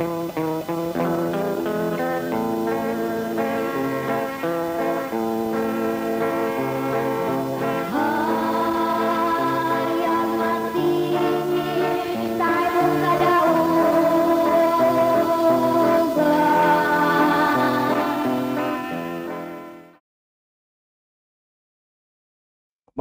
Hayag mati sa imong kadaugan.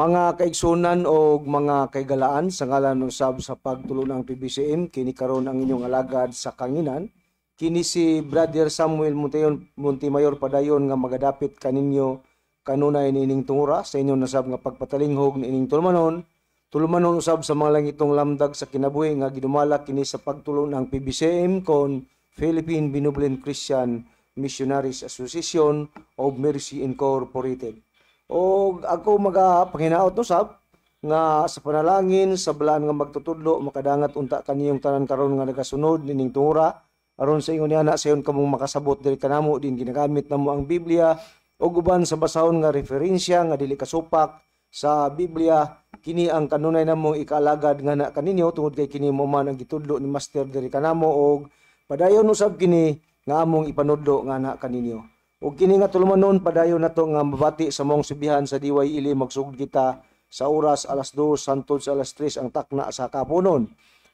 Mga kaigsunan o mga kaigalaan, sa ngalan usab sa pagtulon ang PBCM, kini karon ang inyong alagad sa kanginan. Kini si Brother Samuel Monteyon Montemayor, padayon nga magadapit kaninyo kanunay niining tungura sa inyong nasab nga pagpatalinghog niining tulumanon. Tulumanon usab sa mga langitong lamdag sa kinabuhi nga gidumala kini sa pagtulon ang PBCM kon Philippine Benevolent Christian Missionaries Association of Mercy Incorporated. O ako magapanginaot no sab nga sa panalangin sa balaan nga magtutudlo, makadangat unta kaniyong tanan karon nga nagasunod nining tungura, aron sa ingon niya sayon kamong makasabot diri kanamo din ginagamit namo ang Biblia ug uban sa basahon nga referensya nga dili kasupak sa Biblia. Kini ang kanunay namong ikaalagad nga na kaninyo tungod kay kini mo man ang gitudlo ni Master diri kanamo, og padayon usab kini nga among ipanudlo nga na kaninyo. Ug kini nga tulumanon, padayon nato nga mabati sa mong sibihan sa DYL. Magsugod kita sa oras alas 2 hantod sa alas 3 ang takna sa kapunon.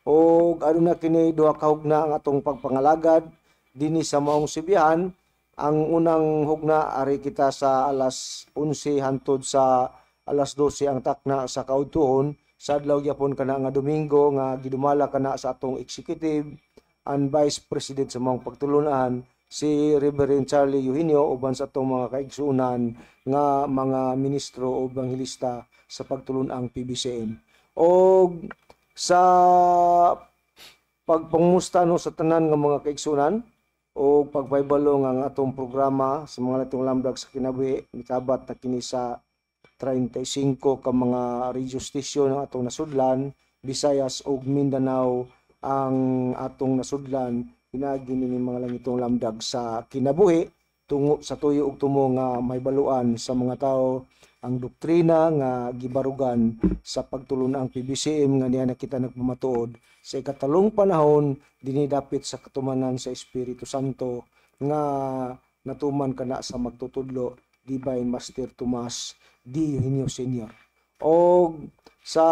Og aduna kini duha ka hugna ang atong pagpangalagad dinhi sa maong sibihan. Ang unang hugna, ari kita sa alas 11 hantod sa alas 12 ang takna sa kaudtuhon sa adlaw gyapon kana nga Domingo, nga gidumala kana sa atong executive and vice president sa maong pagtulunan, si Reverend Charlie Eugenio, uban sa atong mga kaigsuonan nga mga ministro o ebanghelista sa pagtulun-ang PBCM. Og sa pagpangmusta no sa tanan nga mga kaigsuonan o pagpahibalo nga ang atong programa sa mga latong lamdag sa kinabuhi mikabat na kini sa 35 ka mga radio station ang atong nasudlan. Visayas ug Mindanao ang atong nasudlan pinaagi ni mga langitong lamdag sa kinabuhi, tungo sa tuyo ug tumo nga mahibaluan sa mga tao ang doktrina nga gibarugan sa pagtulon ang PBCM, nga niya na kita nagpamatuod sa ikatalong panahon dinhi dapit sa katumanan sa Espiritu Santo nga natuman kana sa magtutudlo Divine Master Tomas D. Eugenio Sr. Og sa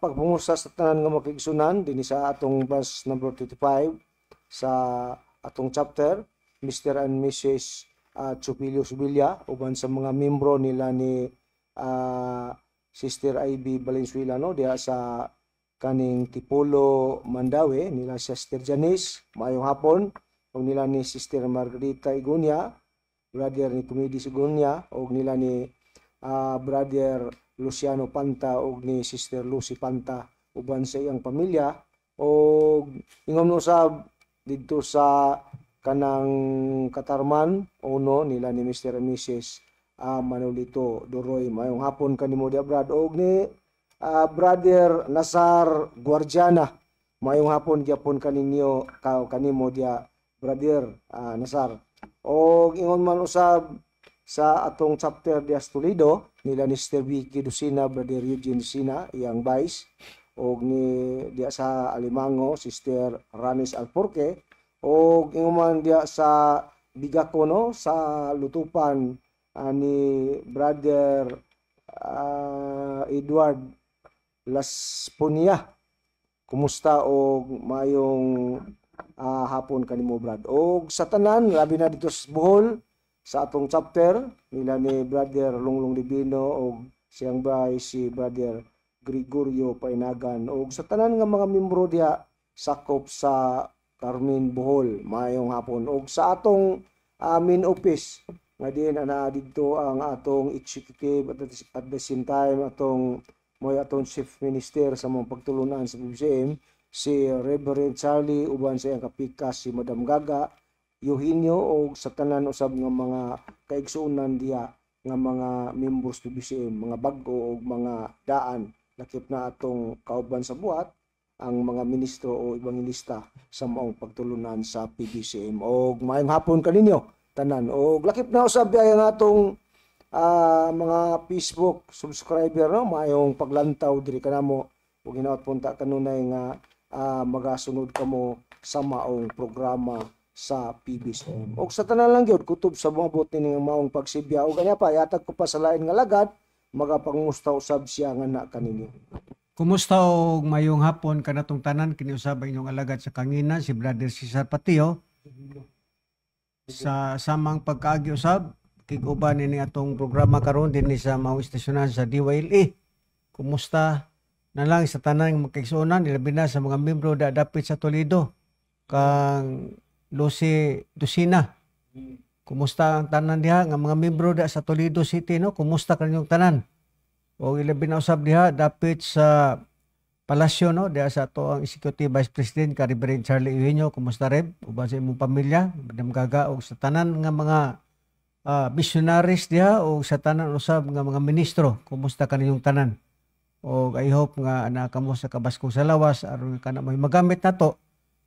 pagpangumusta sa tanan nga makigsunan dinhi sa atong bus number 25 sa atong chapter, Mr. and Mrs. Chupilio Subilla, uban sa mga membro nila ni Sister Ivy Valenzuela no diha sa kaning Tipolo, Mandaue, nila Sister Janice, maayong hapon, ug nila ni Sister Margarita Igunya, brother ni Comedy Igunya, ug nila ni Brother Luciano Panta ug ni Sister Lucy Panta uban sa iyang pamilya, ug ingon usab didto sa kanang Katarman uno nila ni Mr. and Mrs. Manolito Doroy, maayong hapon kanimo dia, brad, og ni Brother Nasar Guardiana, maayong hapon gyapon kaninyo ka kanimo dia, Brother Nasar, og ingon man usab sa atong chapter dias Toledo nila ni Sister Vicky Lucina, Brother Eugene Lucina iyang vice, og ni diya sa Alimango, Sister Ranis Alporque, og ingon man diya sa Bigako no sa Lutupan, ni Brother Edward Lasponia, kumusta og maayong hapon kanimo, Brad, og sa tanan labi na dito sa Bohol sa atong chapter nila ni Brother Lunglong Divino og siyang bay si Brother Gregorio Painagan, og sa tanan nga mga membro diha sakop sa Carmen Bohol, maayong hapon, og sa atong main office nga diin ana didto ang atong executive at the same time atong moy atong chief minister sa mga pagtulunan sa PBCM, si Reverend Charlie, uban sa iyang kapikas si Madam Gaga Eugenio, og sa tanan usab nga mga kaigsuonan diha nga mga members PBCM, mga bag-o og mga daan, lakip na atong kauban sa buhat, ang mga ministro o ebanghelista sa maong pagtulunan sa PBCM. Og maayong hapon kaninyo tanan. Og lakip na usab ang atong mga Facebook subscriber no, maayong paglantaw diri kanamo ug hinaot punta kanunay nga magasunod kamo. sa maong programa sa PBCM. Og sa tanan lang gyud, kutob sa moabot nining maong pagsibya. Og kanya pa, yatag ko pa sa lain nga lagad, magapangusta usab siya nga na kaninyo. Kumusta og mayong hapon kanatong tanan. Kini usab ang inyong alagad sa kanginan, si Brother Cesar Patio. Sa samang pagkaagi usab, kig-uban ini atong programa karon dinhi sa maong istasyonan sa DYLE. Kumusta na lang sa tanan nga magkaigsuonan, ilabi na sa mga membro da dapit sa Toledo, kang Lucy Dusina. Kumusta ang tanan diha nga mga membro da sa Toledo City, no? Kumusta kanyong tanan? O ilabi na usab diha dapit sa Palasyo, no, diha sa ato ang Executive Vice President ka Reverend Charlie Eugenio. Kumusta, Rev, uban sa imong pamilya, Madam Gaga, og sa tanan nga mga missionaries diha o sa tanan usab nga mga ministro? Kumusta kaninyong tanan? Og I hope nga naa kamo sa kabaskog sa lawas aron kana may magamit nato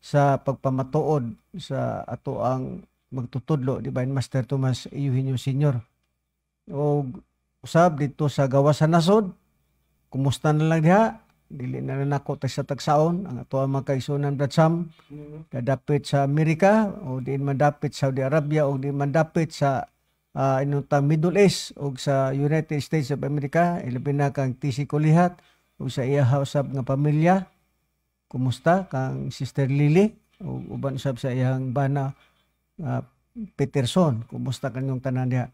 sa pagpamatuod sa ato ang magtutudlo, Divine Master Tomas Eugenio Senior. Og usab dito sa gawas sa nasod, kumusta na lang diha? Dili na lang nako sa tagsaon ang ato ang mga kaigsuonan, Brad Sam, dadapit sa Amerika o diin man dapit sa Saudi Arabia o diin man dapit sa inuntang Middle East o sa United States of America, ilabi na kang TC Kulihat o sa iya usab nga pamilya. Kumusta kang Sister Lily o uban usab sa iyang bana, Peterson? Kumusta kanyong tanan diha?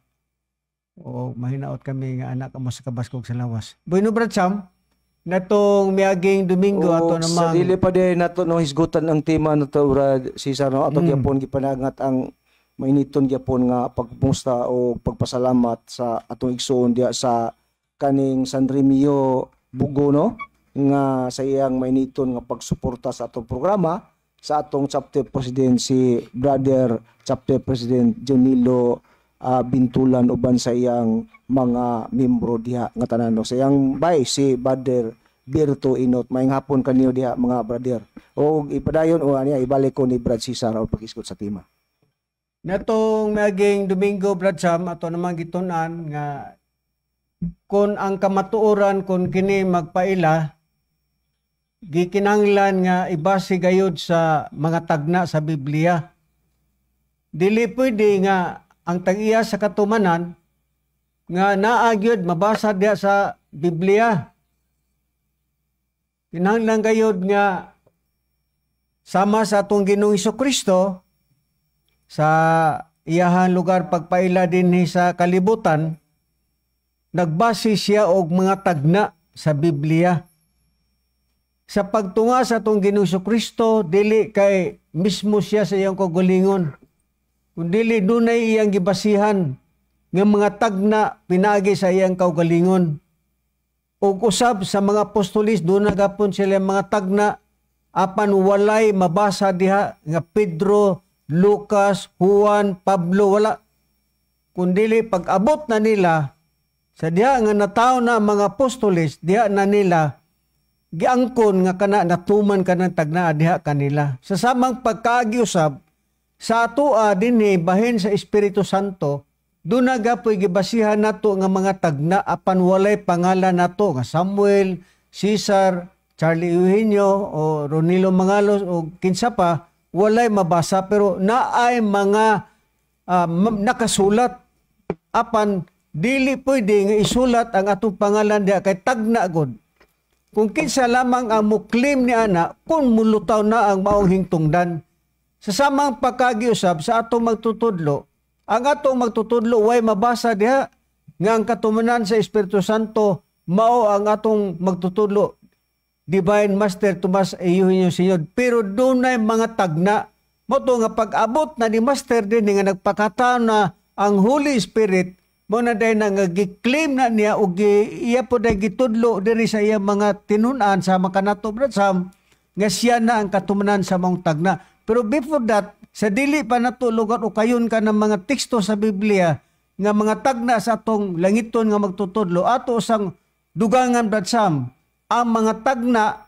O mahinaot kami nga naa kamo sa kabaskog sa lawas. Bueno, Brad Sam, natong miaging Domingo ato O, sa namang dili pa din nato, no, hisgutan ang tema nato, Brad Cesar, no, ato gyapon gipanangat ang mainiton gyapon nga pagpumusta o pagpasalamat sa atong igsoon diha sa kaning San Remio Bugo, no, nga sa iyang mainiton nga pagsuporta sa atong programa, sa atong chapter president, si Brother Chapter President Jonilo Bintulan, uban sa iyang mga membro diha nga tanan, no, sa iyang vice, si Brother Berto Inot. Maayong hapon kaniyo diha, mga brother. O ipadayon o aniya, ibalik ko ni Brad Cesar o pag-isgot sa tema. Natong miaging Domingo, Brad Sam, ato namang gitun-an nga kung ang kamatuoran, kung kini magpaila, gikinahanglan nga ibase gayud sa mga tagna sa Biblia. Dili pwede nga ang tag-iya sa katumanan nga naa gyud mabasa diha sa Biblia. Kinahanglan gayud nga sama sa atong Ginoong Kristo sa iyahan lugar pagpaila dinhi sa kalibutan, nagbase siya og mga tagna sa Biblia. Sa pagtunga sa atong Ginoong Kristo, dili kay mismo siya sa iyang kaugalingon, kundili dunay iyang gibasihan nga mga tagna pinaagi sa iyang kaugalingon. Ug usab sa mga apostolis, duna gapon sila mga tagna, apan walay mabasa diha nga Pedro, Lucas, Juan, Pablo, wala. Kundili pag-abot na nila sa diha nga natawo na ang mga apostoles, diha na nila giangkon nga kana natuman kanang tagna diha kanila. Sa samang pagkaagi usab sa atoa dinhi bahin sa Espiritu Santo, duna gapoy gibasihan nato nga mga tagna, apan walay pangalan nato nga Samuel, Cesar, Charlie Eugenio o Ronilo Mangalos o kinsa pa, walay mabasa, pero naay mga nakasulat, apan dili pwede nga isulat ang atong pangalan diha kay tagna gud. Kung kinsa lamang ang muklim ni ana kung mulutaw na ang maong hingtungdan. Sa samang pagkagiusab sa atong magtutudlo, ang atong magtutudlo way mabasa diha nga ang katumanan sa Espiritu Santo mao ang atong magtutudlo, Divine Master Tomas Eugenio Senior, pero dunay mga tagna. Mao to nga pag-abot na ni Master din nga nagpakataon na ang Holy Spirit, mo na dahil na nga gi-claim na niya og iya po dahil gitudlo diri sa iya mga tinun-an sa mga kanato, Brad Sam, nga siya na ang katumanan sa maong tagna. Pero before that, sa dili pa nato lugar o kayon ka ng mga teksto sa Biblia nga mga tagna sa atong langiton nga magtutudlo, ato sang dugangan, Brad Sam, ang mga tagna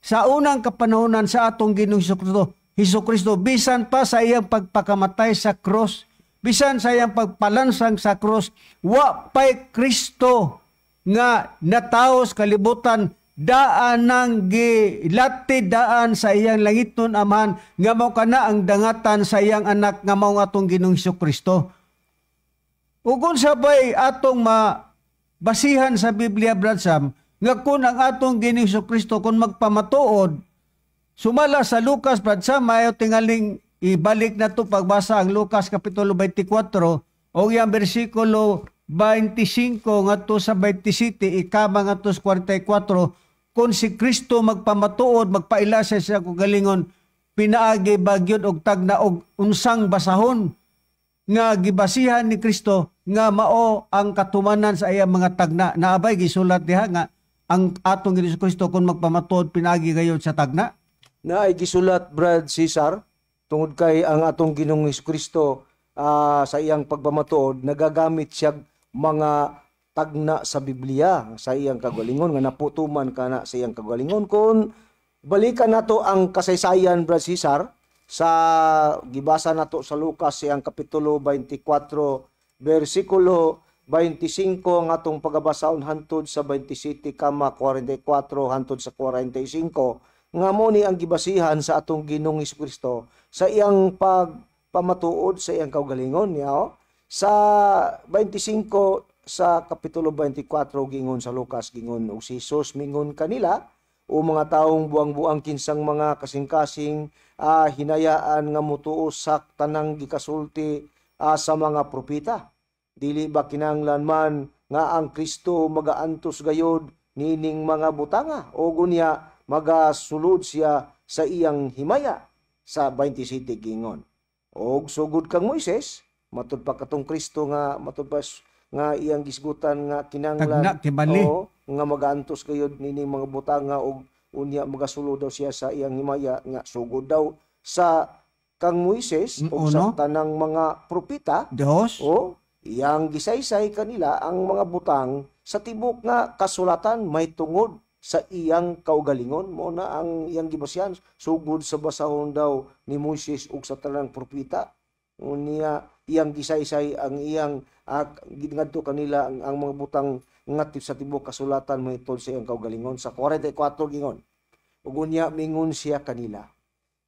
sa unang kapanahonan sa atong Ginoong Hesus Kristo, Hesus Kristo, bisan pa sa iyang pagpakamatay sa cross, bisan sa iyang pagpalansang sa cross, wa pay Kristo nga natawo sa kalibutan. Daan nang gilati daan sa iyang langitnon Amahan nga mao kana ang dangatan sa iyang anak nga mao atong Ginoong Kristo. Ug unsa bay atong mabasihan sa Biblia, Brad Sam, nga kung ang atong Ginoong Kristo kung magpamatuod sumala sa Lucas, Brad Sam, ayaw tingaling ibalik na to pagbasa ang Lucas Kapitulo 24 o iyang bersikulo 25 ngadto sa 27, ikama ngadto sa 44, kung si Kristo magpamatuod, magpaila sa siya kagalingon, pinaagi ba gyud og tagna og unsang basahon nga gibasihan ni Kristo nga mao ang katumanan sa iyang mga tagna? Naabay gisulat diha nga ang atong Ginoong Kristo kung magpamatuod pinaagi gayud sa tagna? Na ay gisulat, Brad Cesar, tungod kay ang atong Ginoong Kristo sa iyang pagpamatuod nagagamit siya mga tagna sa Biblia sa iyang kagalingon nga naputuman kana sa iyang kagalingon. Kung balikan nato ang kasaysayan, Brad Cesar, sa gibasa nato sa Lucas siyang kapitulo 24 bersikulo 25 ang atong pagabasahon hantod sa 27 kama 44 hantod sa 45, nga mo ni ang gibasihan sa atong Ginoong Kristo sa iyang pagpamatuod sa iyang kaugalingon niya, oh. Sa 25 sa kapitulo 24, gingon sa Lucas, gingon, "Og si Jesus mingon kanila, o mga taong buang-buang, kinsang mga kasing-kasing hinayaan nga mutuo sa tanang gikasulti sa mga propeta? Dili ba kinahanglan man nga ang Kristo magaantos gayod nining mga butanga o gunya magasulod siya sa iyang himaya?" Sa 27 gingon, "Og sugod kang Moises," matud pa katong Kristo nga matud pa nga iyang gisgutan nga kinahanglan Tagna, kibali. Oo, nga magaantos gayod nining mga butanga og unya magasulod daw siya sa iyang himaya, nga sugod daw sa kang Moises ug sa Uno. tanang mga propeta Diyos. O iyang gisaysay kanila ang mga butang sa tibok nga kasulatan may tungod sa iyang kaugalingon. Mo na ang iyang gibasihan sugod sa basahon daw ni Moises ug sa tanang propeta. Unya iyang gisaysay ang iyang ngadto kanila ang mga butang nga sa tibok kasulatan may tungod sa iyang kaugalingon. Sa 44 gingon, "Ug unya mingon siya kanila,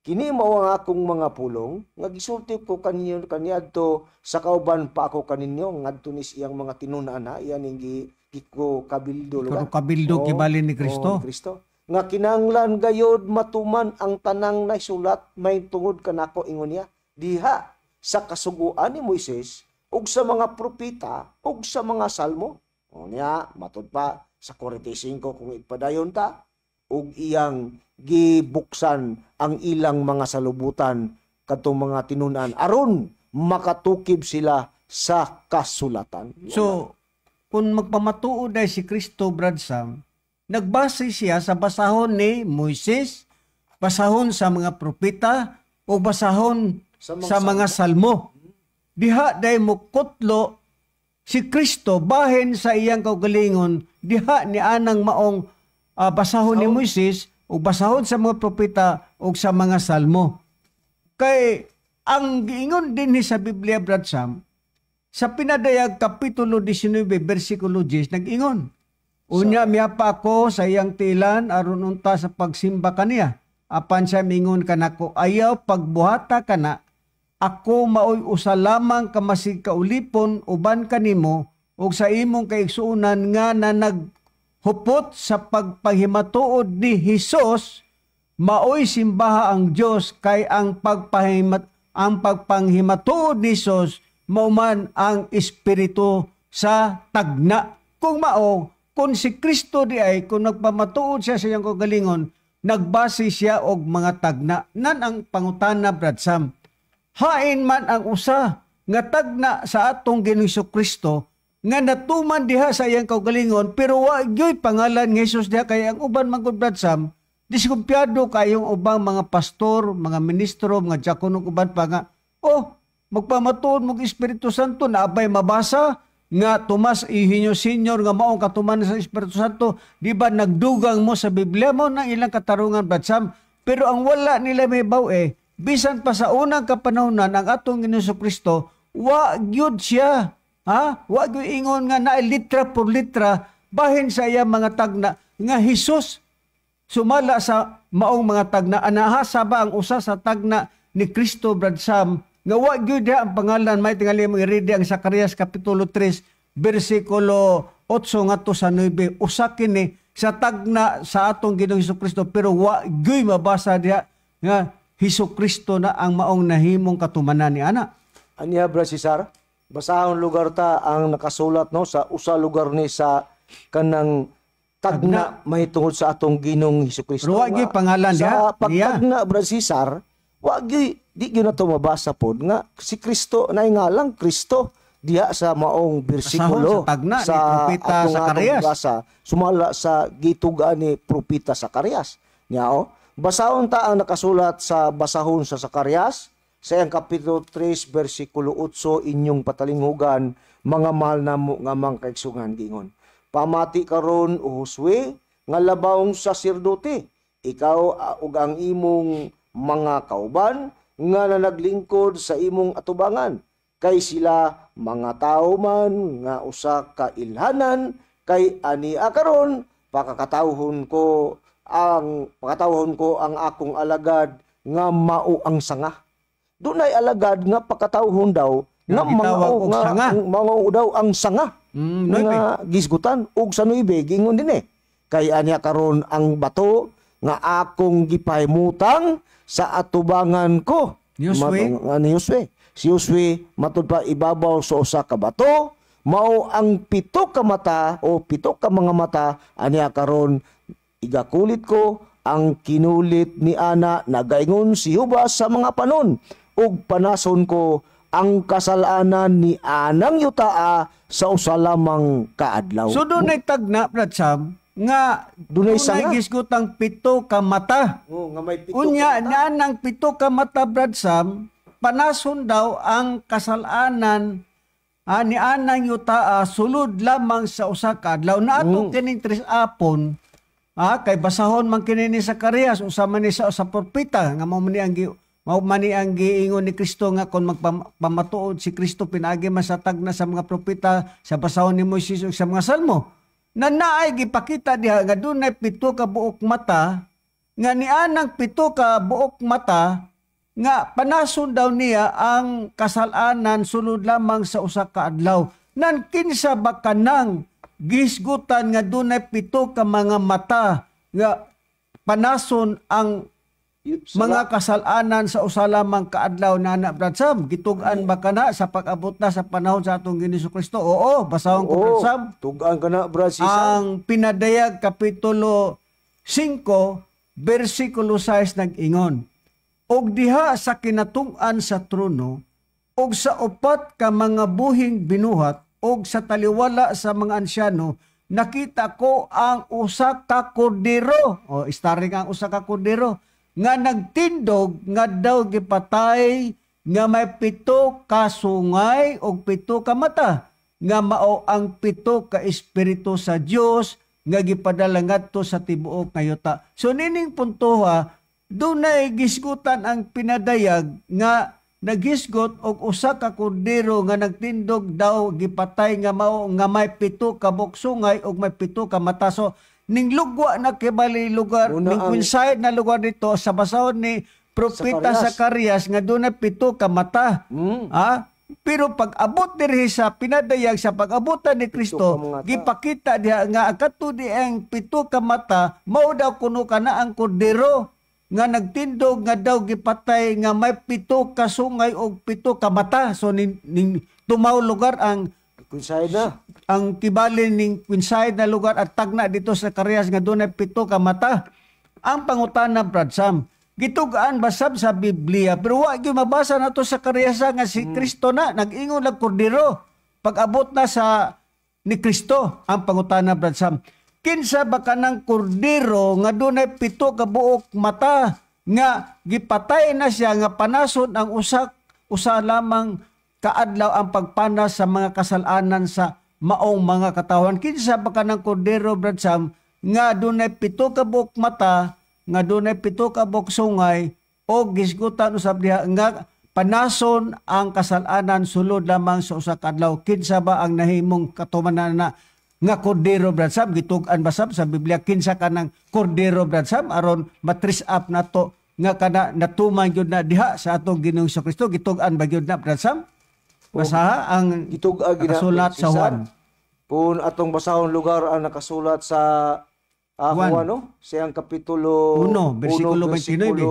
kini mao ang akong mga pulong nga gisulti ko kaninyo kaniadto sa kauban pa ako kaninyo," ngadto ni iyang mga tinun-an ha, iyan ning gi giko kabildo Pero lugar. kabildo Oo, kibali ni oo, Kristo. ni Kristo. Nga kinahanglan gayod matuman ang tanang naisulat may tungod kanako, ingon niya, diha sa kasuguan ni Moises ug sa mga propeta ug sa mga salmo. O niya, matud pa sa 45 kung ipadayon ta, ug iyang gibuksan ang ilang mga salubutan kadtong mga tinun-an aron makatukib sila sa kasulatan. So, kung magpamatuod ay si Kristo, Brad Sam, nagbase siya sa basahon ni Moises, basahon sa mga propeta, o basahon Sa mga sa mga salmo. Diha day mo kutlo si Kristo bahin sa iyang kaugalingon, diha ni anang maong basahon ni Moises o basahon sa mga propeta o sa mga salmo. Kay ang giingon din sa Biblia, Brad Sam, sa Pinadayag Kapitulo 19 bersikulo 10, nag-ingon, "Unya miapa ako sa iyang tilan aron unta sa pagsimba kaniya. Apan siya mingon kanako, 'Ayaw pagbuhata kana, ako maoy usa lamang ka masig kaulipon uban kanimo ug sa imong kaigsuonan nga nanaghupot sa pagpahimatuod ni Hesus. Maoy simbaha ang Dios, kay ang pagpanghimatuod ni Hesus mao man ang espiritu sa tagna.'" Kung mao, kung si Kristo di ay kung nagpamatuod siya sa iyang kaugalingon, nagbase siya og mga tagna. Nan ang pangutana, Brad Sam. Hain man ang usa nga tagna sa atong Ginoong Kristo nga natuman diha sa iyang kaugalingon pero wa gyoy pangalan ni Jesus diha? Kay ang uban man gud, Brad Sam, diskumpiyado kayong ubang mga pastor, mga ministro, mga diakono ug uban pa nga, oh, magpamatuod mo Espiritu Santo, naabay mabasa nga Tomas Eugenio Senior nga maong katuman sa Espiritu Santo? Di ba nagdugang mo sa Biblia? Mo nang ilang katarungan, Brad Sam. Pero ang wala nila may baw eh, bisan pa sa unang kapanahonan ang atong Ginoong Kristo, wa gyud siya, ha, wa gyud ingon nga na litra por litra bahin sa iya mga tagna. nga Hesus sumala sa maong mga tagna. Anahasa ba ang usa sa tagna ni Kristo, Brad Sam, nga wa gyud diha ang pangalan? May tingali mo i-ready ang Zacarias kapitulo 3 bersikulo 8 ngadto sa 9. Usa kini sa tagna sa atong Ginoong Kristo, pero wa gyud mabasa diha nga Hesus Kristo na ang maong nahimong katumanan ni ana. Aniya, Brad Cesar, basahon lugar ta ang nakasulat, no, sa usa lugar ni sa kanang tagna mahitungod sa atong Ginoong Hesus Kristo. Pero wa gyud pangalan sa diha, niya. Pagtagna, Brad Cesar, wa gyud, di gyud nato mabasa pod nga si Kristo na ngalang Kristo diha sa maong bersikulo. Basahon sa tagna ni Propeta atong Zacarias. Basa sumala sa gitugaan ni Propeta Zacarias. Nya o, basahon ta ang nakasulat sa basahon sa Zacarias sa iyang kapitulo 3 bersikulo 8, inyong patalinghugan, mga mahal namo nga mga kaigsuonan. Gingon, "Pamati karon, o Josue, nga labawng saserdote, ikaw ug ang imong mga kauban nga nanaglingkod sa imong atubangan, kay sila mga tawo man nga usa ka ilhanan. Kay ania karon pakatawhon ko ang akong alagad nga mao ang sanga." Dunay alagad nga pakatawhon daw nga Nga gitawag mga og nga sanga. Mao daw ang sanga 9. nga gisgutan. Ug sa 9, gingon din eh, "Kay anya karon ang bato nga akong gipahimutang sa atubangan ko." Josue. Nga ni Josue. Si Josue matud pa ibabaw sa usa ka bato, mao ang pito ka mata o pito ka mga mata. "Anya karon igakulit ko ang kinulit ni ana, nagaingon si Huba sa mga panon, ug panason ko ang kasalanan ni anang yutaa sa usa lamang kaadlaw." So dunay tagna, Brad Sam, nga Dunay sanga. Gisgutang pito ka mata. Oh, nga may pito Unya ka mata. Nianang pito ka mata, Brad Sam, panason daw ang kasalanan ni anang yutaa sulod lamang sa usa ka adlaw. Naato kining tres apon, kay basahon man kini ni Zacarias, usa man ni sa usa propeta nga mao man ni ang giingon ni Kristo nga kon magpamatuod si Kristo pinaagi man sa tagna sa mga propeta, sa basahon ni Moises ug sa mga salmo. Na naay gipakita diha nga dunay pito ka buok mata, nga nianang pito ka buok mata nga panason daw niya ang kasalanan sulod lamang sa usa ka adlaw. Nan kinsa ba kanang gisgutan nga dunay pito ka mga mata nga panason ang mga kasalanan sa usa lamang kaadlaw na na, Brad Sam? Gitug-an ba kana sa pag-abot na sa panahon sa atong Ginoong Kristo? Oo, basahon ko, Brad Oo, Sam. Tugaan ka na, Brad Cesar. Ang Pinadayag kapitulo 5 bersikulo 6 nag-ingon, "Og diha sa kinatung-an sa trono og sa upat ka mga buhing binuhat og sa taliwala sa mga ansyano, nakita ko ang usa ka kordero." O starring ang usa ka kordero nga nagtindog nga daw gipatay, nga may pito ka sungay og pito ka mata, nga mao ang pito ka espiritu sa Dios nga gipadala ngadto sa tibuok nga yuta. So nining puntoha, dunay gisgutan ang Pinadayag nga naghisgot og usa ka kordero nga nagtindog daw gipatay nga mao nga may pito ka buok sungay ug may pito ka mata. So ning lugwa na kibali lugar, Una ning coincide na lugar dito sa basahon ni Propeta Zacarias. Zacarias nga dunay pito ka mata. Ah, pero pag abot diri sa Pinadayag, sa pag-abutan ni Kristo, ka mga mata. Gipakita diha nga ang kadto di ang pito ka mata mao daw kuno kana ang kordero nga nagtindog nga daw gipatay nga may pito ka sungay og pito ka mata. So ning tumaw lugar ang Coincide na. Ang kibalin ning coincide na lugar at tagna dito sa Zacarias nga dunay pito ka mata. Ang pangutana, Brad Sam, gitugaan ba sab sa Biblia? Pero wa gyud mabasa nato sa Zacarias nga si Kristo na, nag-ingon lang kordero. Pag-abot na sa ni Kristo, ang pangutana, Brad Sam, kinsa ba kanang kordero nga dunay pito ka buok mata nga gipatay na siya nga panason ang usa lamang kaadlaw ang pagpanas sa mga kasalanan sa maong mga katawan? Kinsa ba kanang kordero, Brad Sam, nga dunay pito ka buok mata, nga dunay pito ka buok sungay o gisgutan usab diha nga panason ang kasalanan sulod lamang sa usa ka adlaw? Kinsa ba ang nahimong katumanan na? Nga kordero, Brad Sam, gitug-an ba sab sa Biblia kinsa kanang kordero, Brad Sam, aron ma-trace up nato nga kana natuman gyud na diha sa atong Ginoong Kristo? Gitug-an ba gyud na, Brad Sam? Basaha ang Gitug-an gina nakasulat sa Cesar. Juan. Kung atong basahon lugar ang nakasulat sa Juan. Juan, no? Siyang kapitulo 1, bersikulo 1, bersikulo,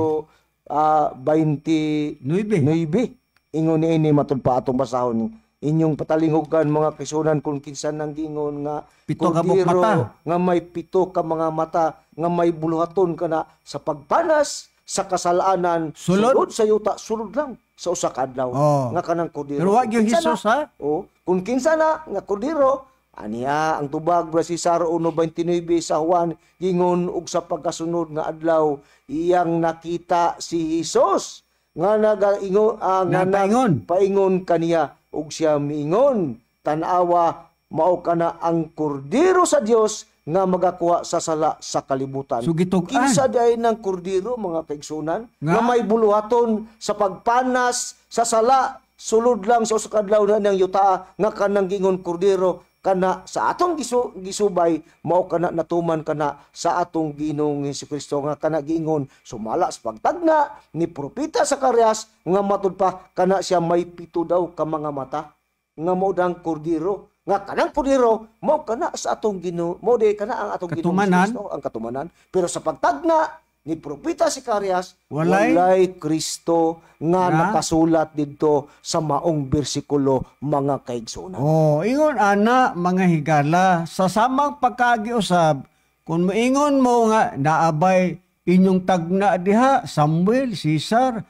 29. 9. Ingon ni ini, matud pa atong basahon. Inyong patalinghugan, mga kaigsuonan, kung kinsa nang giingon nga pito ka buok kordero mata. Nga may pito ka mga mata nga may buluhaton kana sa pagpanas sa kasalanan Sulod? Sulod sa yuta, sulod lang sa usa ka adlaw nga kanang kordero. Pero wa gyud Kung kinsa Jesus, na, ha? oh, kung kinsa na nga kordero aniya ang tubag, Bra Cesar, 1:29 sa Juan, gingon, "Og sa pagkasunod nga adlaw iyang nakita si Jesus nga nagaingon nga Napaingon. Paingon kaniya ug siya miingon, 'Tan-awa, mao kana ang kordero sa Dios nga magakuha sa sala sa kalibutan.'" So gitug-an. Kinsa diay ng kordero, mga kaigsunan, Nga? nga may buluhaton sa pagpanas sa sala sulod lang sa usa ka adlaw na nang yutaa nga kanang gingon kordero kana sa atong gisubay, mao kana natuman kana sa atong Ginoong Kristo nga kana giingon sumala sa pagtagna ni propeta Zacarias nga matud pa kana siya may pito daw ka mga mata nga mao dang kordero, nga kanang kordero mao kana sa atong Ginoo, mao di kana ang atong Ginoong Katumanan. Kristo ang katumanan. Pero sa pagtagna ni propeta Zacarias, Walay walay Kristo nga Nga? nakasulat didto sa maong bersikulo, mga kaigsuonan. Oh, ingon ana, mga higala, sa samang pagkaagi usab, kung moingon mo nga naabay inyong tagna diha, Samuel, Cesar,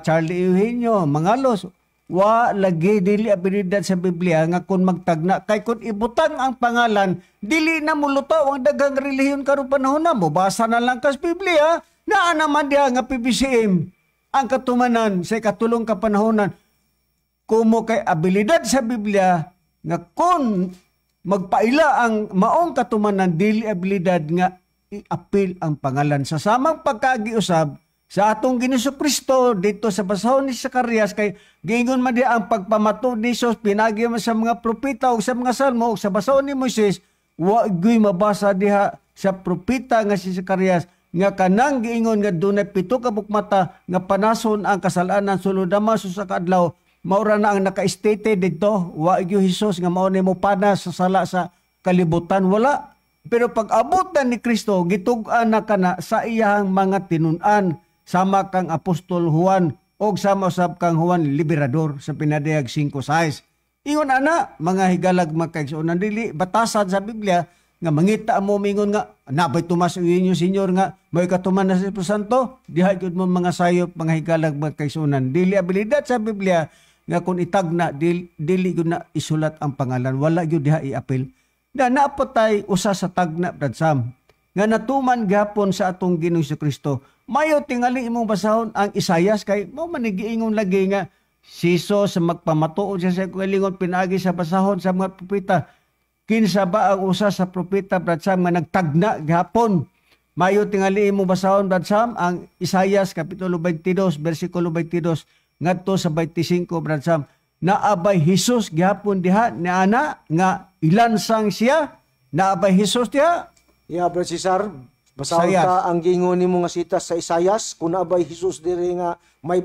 Charlie Eugenio, Mangalos, wa lagi, dili abilidad sa Biblia nga kung magtagna, kay kung ibutang ang pangalan dili na mulutaw ang daghang relihiyon karon panahon na. Mobasa na lang kas Biblia, naa naman diha nga PBCM ang katumanan sa ikatulong kapanahonan, kumo kay abilidad sa Biblia nga kung magpaila ang maong katumanan, dili abilidad nga iapil ang pangalan. Sa samang pagkaagi usab sa atong Ginoong Kristo dito sa basahon ni Zacarias, kay giingon man diha ang pagpamatuod ni Jesus pinagi man sa mga propeta ug sa mga salmo ug sa basahon ni Moises. Wa gyud mabasa diha sa propeta nga si Zacarias nga kanang giingon nga dunay pito ka bukmata nga panason ang kasalanan sulod naman sa kaadlaw, maura na ang naka-stated didto. Wa gyud Jesus nga mao ni mo panas sa sala sa kalibutan, wala. Pero pag abot na ni Kristo, gitug-an na kana sa iyahang mga tinun-an sama kang Apostol Juan og sama usab kang Juan Liberador sa Pinadayag 5:6. Ingon ana, mga higalag, mga kaigsuonan, dili batasan sa Biblia nga mangita mo mingon nga nabay Tomas Eugenio Senior nga may katuman na sa Espiritu Santo diha gyud mo, mga sayop, mga higalag, mga kaigsuonan. Dili abilidad sa Biblia nga kung itagna dili gyud na isulat ang pangalan, wala gyud diha iapil na naapotay usa sa tagna, Brad Sam, nga natuman gihapon sa atong Ginoong Kristo. Mayo tingali imong basahon ang Isayas kay mo man giingon lagi nga si Jesus sa magpamatuod siya sa kaugalingon pinaagi sa basahon sa mga propeta. Kinsa ba ang usa sa propeta, Brad Sam, nga nagtagna gihapon? Mayo tingali imong basahon, Brad Sam, ang Isayas kapitulo 22 bersikulo 22 ngadto sa 25, Brad Sam. Naabay Jesus gihapon diha ni ana nga ilansang siya? Naabay Jesus diha? Yeah, Brad Cesar, basahon Isayas. ta ang gingon nimo nga sitas sa Isayas kung naabay Jesus diri nga may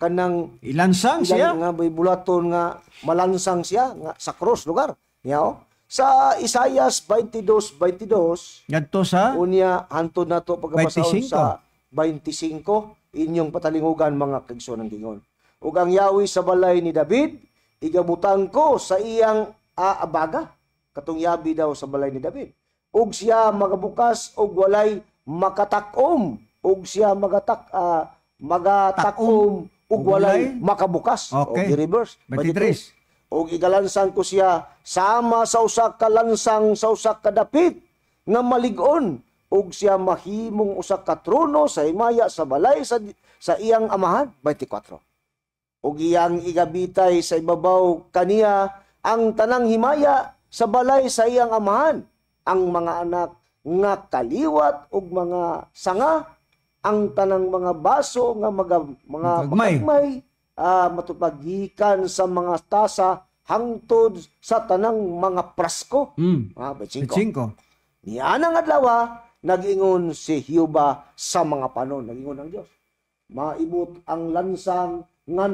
kanang ilansang siya. Ilang nga may bulaton nga malansang siya nga sa cross lugar. Niya oh. Sa Isayas 22:22 ngadto sa unya hantod nato pagkabasahon 25. sa 25, inyong patalingugan, mga kaigsoon, ng gingon. "Ug ang yawi sa balay ni David igabutang ko sa iyang aabaga," katong yabi daw sa balay ni David. "Ug siya magabukas og walay makatakom, ug siya magatakom ug ug walay walay makabukas." Okay. O, reverse. 23. "Ug igalansang ko siya sama sa usa ka lansang sa usa ka dapit nga malig-on, ug siya mahimong usa ka trono sa himaya sa balay sa iyang amahan." 24. "Ug iyang igabitay sa ibabaw kaniya ang tanang himaya sa balay sa iyang amahan, ang mga anak nga kaliwat ug mga sanga, ang tanang mga baso nga mga Magagmay. magagmay, matupag gikan sa mga tasa. hangtod sa tanang mga prasko. Ah, 25. 5. Nianang adlaw, nag-ingon si Jehova sa mga panon. Nag-ingon ang Dios. Maibot ang lansang nga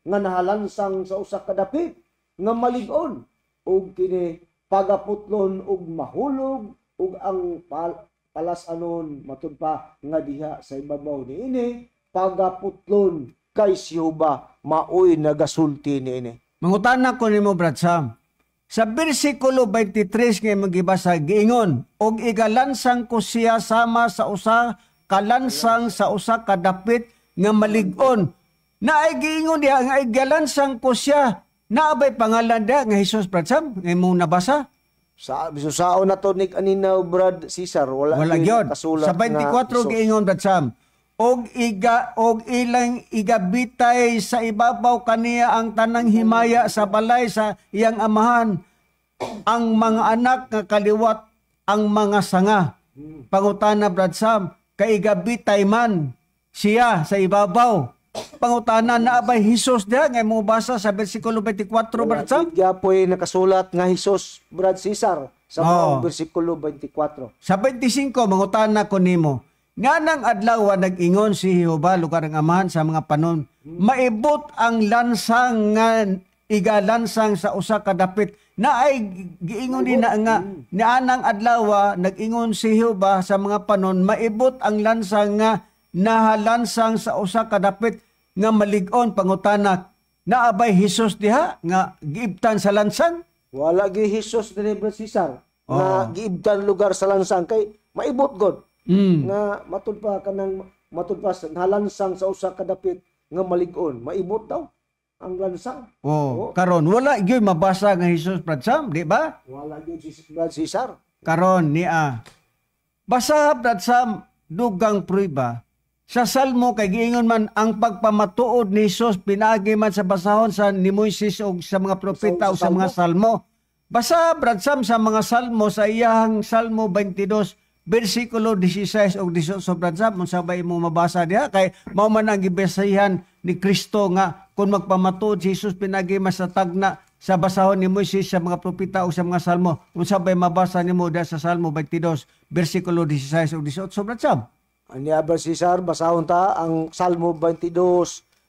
nahalansang sa usa ka dapit nga malig-on ug kini pagaputlon ug mahulog ug ang palasanon, matud pa nga diha sa ibabaw niini pagaputlon, kay si Jehova maoy nagasulti niini. Mangutana ko nimo, Brad Sam. Sa bersikulo 23 nga imong gibasa, giingon, "Og igalansang ko siya sama sa usa kalansang sa usa ka dapit nga malig-on." Naay giingon diha nga igalansang ko siya. Naa bay pangalan diha nga Jesus, Brad Sam, nga imong nabasa? Sa bisusao na to ni kanina, Brad Cesar, wala, Wala gyud gyud. kasulat Sa 24 nga Jesus. Giingon, Brad Sam, "Og iga og ilang igabitay sa ibabaw kaniya ang tanang himaya sa balay sa iyang amahan, ang mga anak nga kaliwat ang mga sanga." Pangutana, Brad Sam, kay igabitay man siya sa ibabaw. Pangutana, naa bay Hesus diha nga imong basa sa bersikulo 24, Brad Sam? Wala gyapoy nakasulat nga Hesus, Brad Cesar, sa maong bersikulo 24. Sa 25, mangutana ko nimo. Nganang adlaw nag-ingon si Jehova, lugar ang Amahan, sa mga panon, "Maibot ang lansang nga igalansang sa usa ka dapit." Naay giingon din na nga nianang adlaw nag-ingon si Jehova sa mga panon, "Maibot ang lansang nga nahalansang sa usa ka dapit nga malig-on." Pangutana, naa bay Hesus diha nga giibtan sa lansang? Wala gyud Hesus dinhi, Brad Cesar, nga giibtan lugar sa lansang, kay maibot god nga matud pa kanang matud pa sa nahalansang sa usa ka dapit nga malig-on, maibot daw ang lansang. Oh, karon wala gyud mabasa nga Hesus, Brad Sam, di ba? Wala gyud si Brad Cesar. Karon niya. Basa, Brad Sam, dugang prueba. Sa Salmo, kay giingon man ang pagpamatuod ni Hesus pinaagi man sa basahon sa ni Moises o sa mga propeta o sa mga salmo. Basa, Brad Sam, sa mga salmo, sa iyahang Salmo 22 bersikulo 16 ug 18, Brad Sam, unsa ba imo mabasa diha? Kay mao man ang gibasihan ni Kristo nga kung magpamatuod si Jesus pinaagi man sa tagna sa basahon ni Moises, sa mga propeta o sa mga salmo. Unsa bay mabasa nimo diha sa Salmo 22 bersikulo 16 ug 18, Brad Sam? Aniya, Brad Cesar, basahon ta ang Salmo 22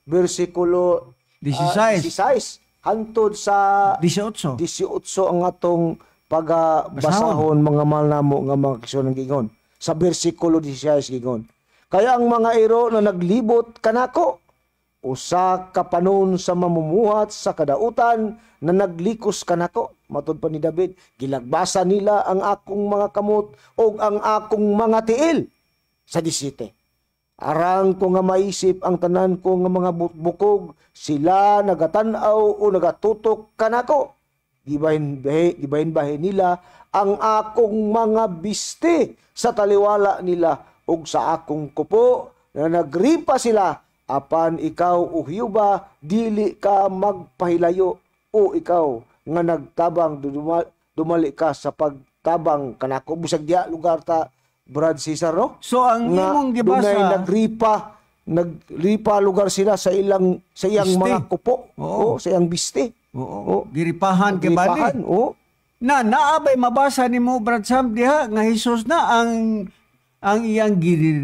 bersikulo 16. 16 hantod sa 18. 18 ang atong pagabasahon, mga mahal namo nga mga kaigsuonan. Gingon sa bersikulo 16, gingon, "Kaya ang mga iro na naglibot kanako usa ka panon sa mamumuhat sa kadautan na naglikos kanako." Matod pa ni David, "Gilagbasan nila ang akong mga kamot ug ang akong mga tiil." Sa 17, "Arang ko nga maisip ang tanan ko nga mga bukog, sila nagatan-aw o nagatutok kanako. Gibahin-bahin nila ang akong mga biste sa taliwala nila ug sa akong kupo na nagripa sila. Apan ikaw, O Jehova, dili ka magpahilayo, o ikaw nga nagtabang, dumali ka sa pagtabang kanako." Busag diya lugar ta, Brad Cesar, no? So ang Nga imong dunay gibasa nagripa nagripa lugar sila sa iyang Biste. mga kupo. Oo, sa iyang biste. Oo. Giripahan kay bali. Ripahan, oo. Na naa bay mabasa nimo, Brad Sam, diha nga Hesus na ang iyang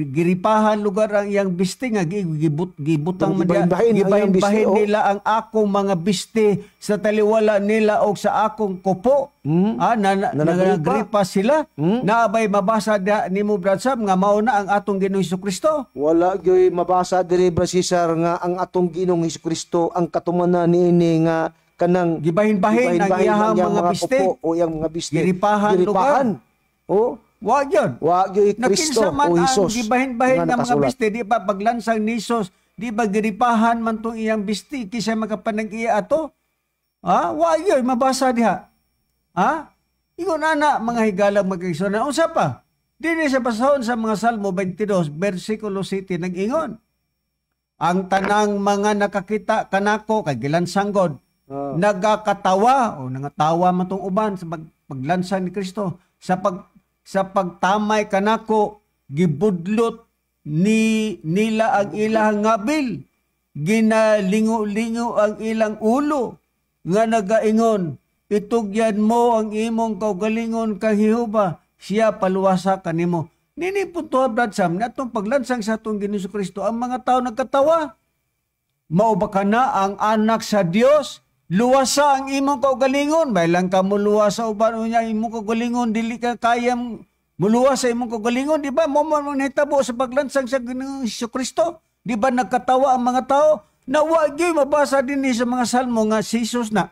giripahan lugar ang iyang biste nga gibutang man diha? Gibahin-bahin ang iyang biste, Gibahin-bahin oh. nila ang akong mga biste sa taliwala nila og sa akong kupo. Ah, na, Na nagripa. nagripa sila. Naa bay mabasa diha nimo, Brad Sam, nga mao na ang atong Ginoong Kristo? Wala gyoy mabasa diri, Brad Cesar, nga ang atong Ginoong Kristo ang katumanan niini nga kanang Gibahin-bahin ang gibahin-bahin iyahang ang iyang mga biste. kupo o iyang mga biste. Giripahan Giripahan. Oh, Wa gyud. wa gyoy Kristo Nakinsa man o ang Hesus gibahin-bahin nga nga mga nakasulat. biste, di ba paglansang ni Hesus, di ba giripahan man tong iyang biste, kinsa makapanag-iya ato? Ha? Wa gyud mabasa diha. Ha? Ingon ana, mga higalang magkaigsuonan. Unsa pa? Dinhi sa basahon sa mga Salmo 22 versikulo 7, nag-ingon, "Ang tanang mga nakakita kanako," kay gilansang god, "nagakatawa," o nangatawa man tong uban sa paglansang ni Kristo, "Sa pagtamay kanako gibudlot ni nila ang ilang ngabil, ginalingo-lingo ang ilang ulo." nga nagaingon, "Itugyan mo ang imong kaugalingon kang Jehova, siya paluwasa kanimo." Nini punto, Brad Sam, na atong paglansang sa atong Ginoong Kristo, ang mga tao nagkatawa. "Mao ba kana ang anak sa Dios? Luwasa ang imong kaugalingon." May lang ka muluwas sa uban, unya imong kaugalingon dili ka kayang muluwas sa imong kaugalingon, di ba? Mao man ang nahitabo sa paglansang sa Ginoong Kristo. Di ba nagkatawa ang mga tao? Na wa gyud mabasa dinhi sa mga salmo nga si Jesus na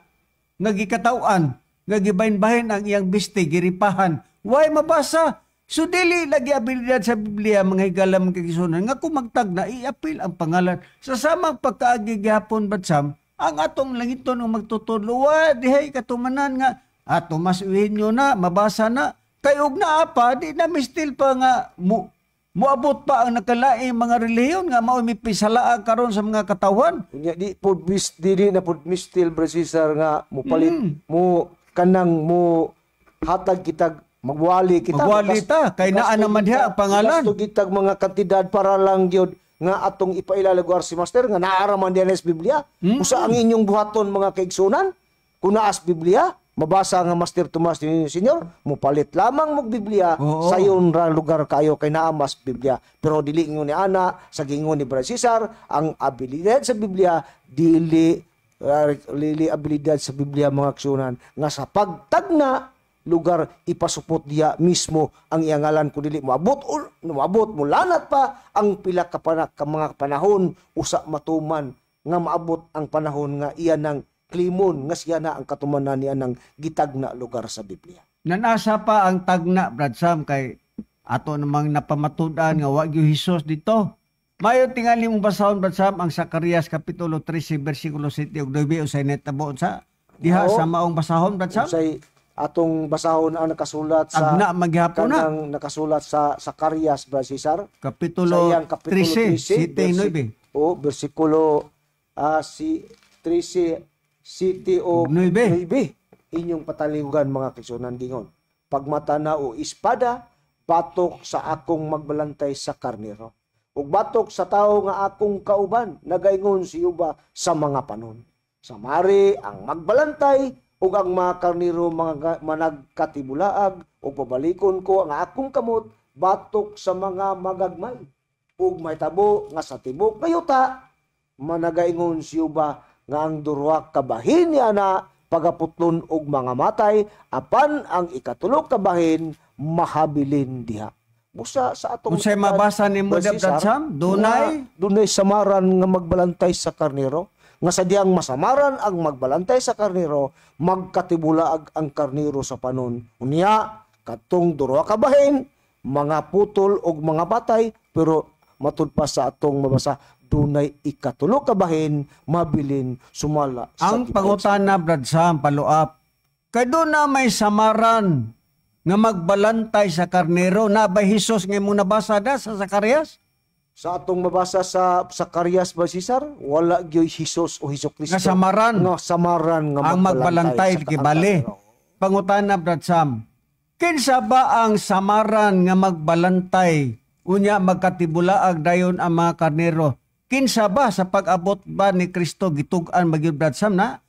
nga gikatawan, nga gibahin-bahin ang iyang bisti, giripahan. Way mabasa. So dili lagi abilidad sa Biblia, mga higala, mga kaigsuonan, nga kung magtagna iapil ang pangalan. Sa samang pagkaagi gihapon, Brad Sam, ang atong langiton ng magtutudlo, wa dihay katumanan nga ato mas nyo na mabasa na kay og naa pa di na mistil pa nga mo moabot pa ang nakalaing mga relihiyon nga mao mipisalaag karon sa mga katawhan. Unya di po mis dili na pud mistil, Bro Cesar, nga mupalit mo kanang mo hatag kitag magwali kita. Magwali ta, kay naa naman diha ang pangalan. Gasto kitag mga kantidad para lang gyud nga atong ipaila lugar si Master nga naa man diyan sa Biblia. Usa ang inyong buhaton, mga kaigsunan, kung naas Biblia mabasa nga Master Tomas ni Senior, mupalit lamang mo Biblia, sayon ra lugar kayo kay naa mas Biblia. Pero dili ingon ni ana sa gingon ni Brother Cesar ang abilidad sa Biblia, dili dili abilidad sa Biblia, mga kaigsunan, nga sa pagtagna lugar ipasupot diya mismo ang iyang ngalan kung dili moabot o moabot molanat pa ang pila ka, ka mga panahon usa matuman nga maabot ang panahon nga iya nang klimon nga siya na ang katumanan niya ng gitagna lugar sa Biblia. Nanasa pa ang tagna, Brad Sam, kay ato namang napamatud-an nga wa gyud Hesus dito. Mayo tingali mong basahon, Brad Sam, ang Zacarias kapitulo 13 bersikulo 7 ug 9, usay netabo sa diha sa maong basahon, Brad Sam. Unsay atong basahon ang nakasulat sa Tagna maghapon na. Kanang nakasulat sa Zacarias, Brad Cesar? Kapitulo sa iyang kapitulo 13, 13, 7 9. O bersikulo si 13 7 o 9. 9. Inyong pataligan, mga kaigsunan, gingon: "Pagmata na o espada batok sa akong magbalantay sa karnero ug batok sa tawo nga akong kauban, nagaingon si Jehova sa mga panon. Samari ang magbalantay ug ang mga karnero mga managkatibulaag, ug pabalikon ko ang akong kamot batok sa mga magagmay. Ug mahitabo nga sa tibok kayuta, managaingon si Jehova, nga ang duha ka bahin niya na pagaputlon og mga matay, apan ang ikatulo ka bahin mahabilin diha." Busa sa atong Unsay mabasa nimo Brad Brad Cesar, Sam? Dunay nga dunay samaran nga magbalantay sa karnero, nga sa diyang masamaran ang magbalantay sa karnero, magkatibulaag ang karnero sa panon. Unya katong duha ka bahin mga putol og mga batay, pero matud pa sa atong mabasa, dunay ikatulo ka bahin mabilin sumala sa Ang gipain. pangutana, Brad Sam, follow-up. Kay doon na may samaran nga magbalantay sa karnero, na ba Hesus nga imong nabasa da sa Zacarias? Sa atong mabasa sa Zacarias ba, Cesar, wala gyoy Hesus o Hesus Kristo Nga samaran. Nga samaran nga Ang magbalantay sa kibali. karnero. Pangutana, Brad Sam. Kinsa ba ang samaran nga magbalantay unya magkatibulaag dayon ang mga karnero? Kinsa ba sa pag-abot ba ni Kristo gitug-an magyud, Brad Sam, na?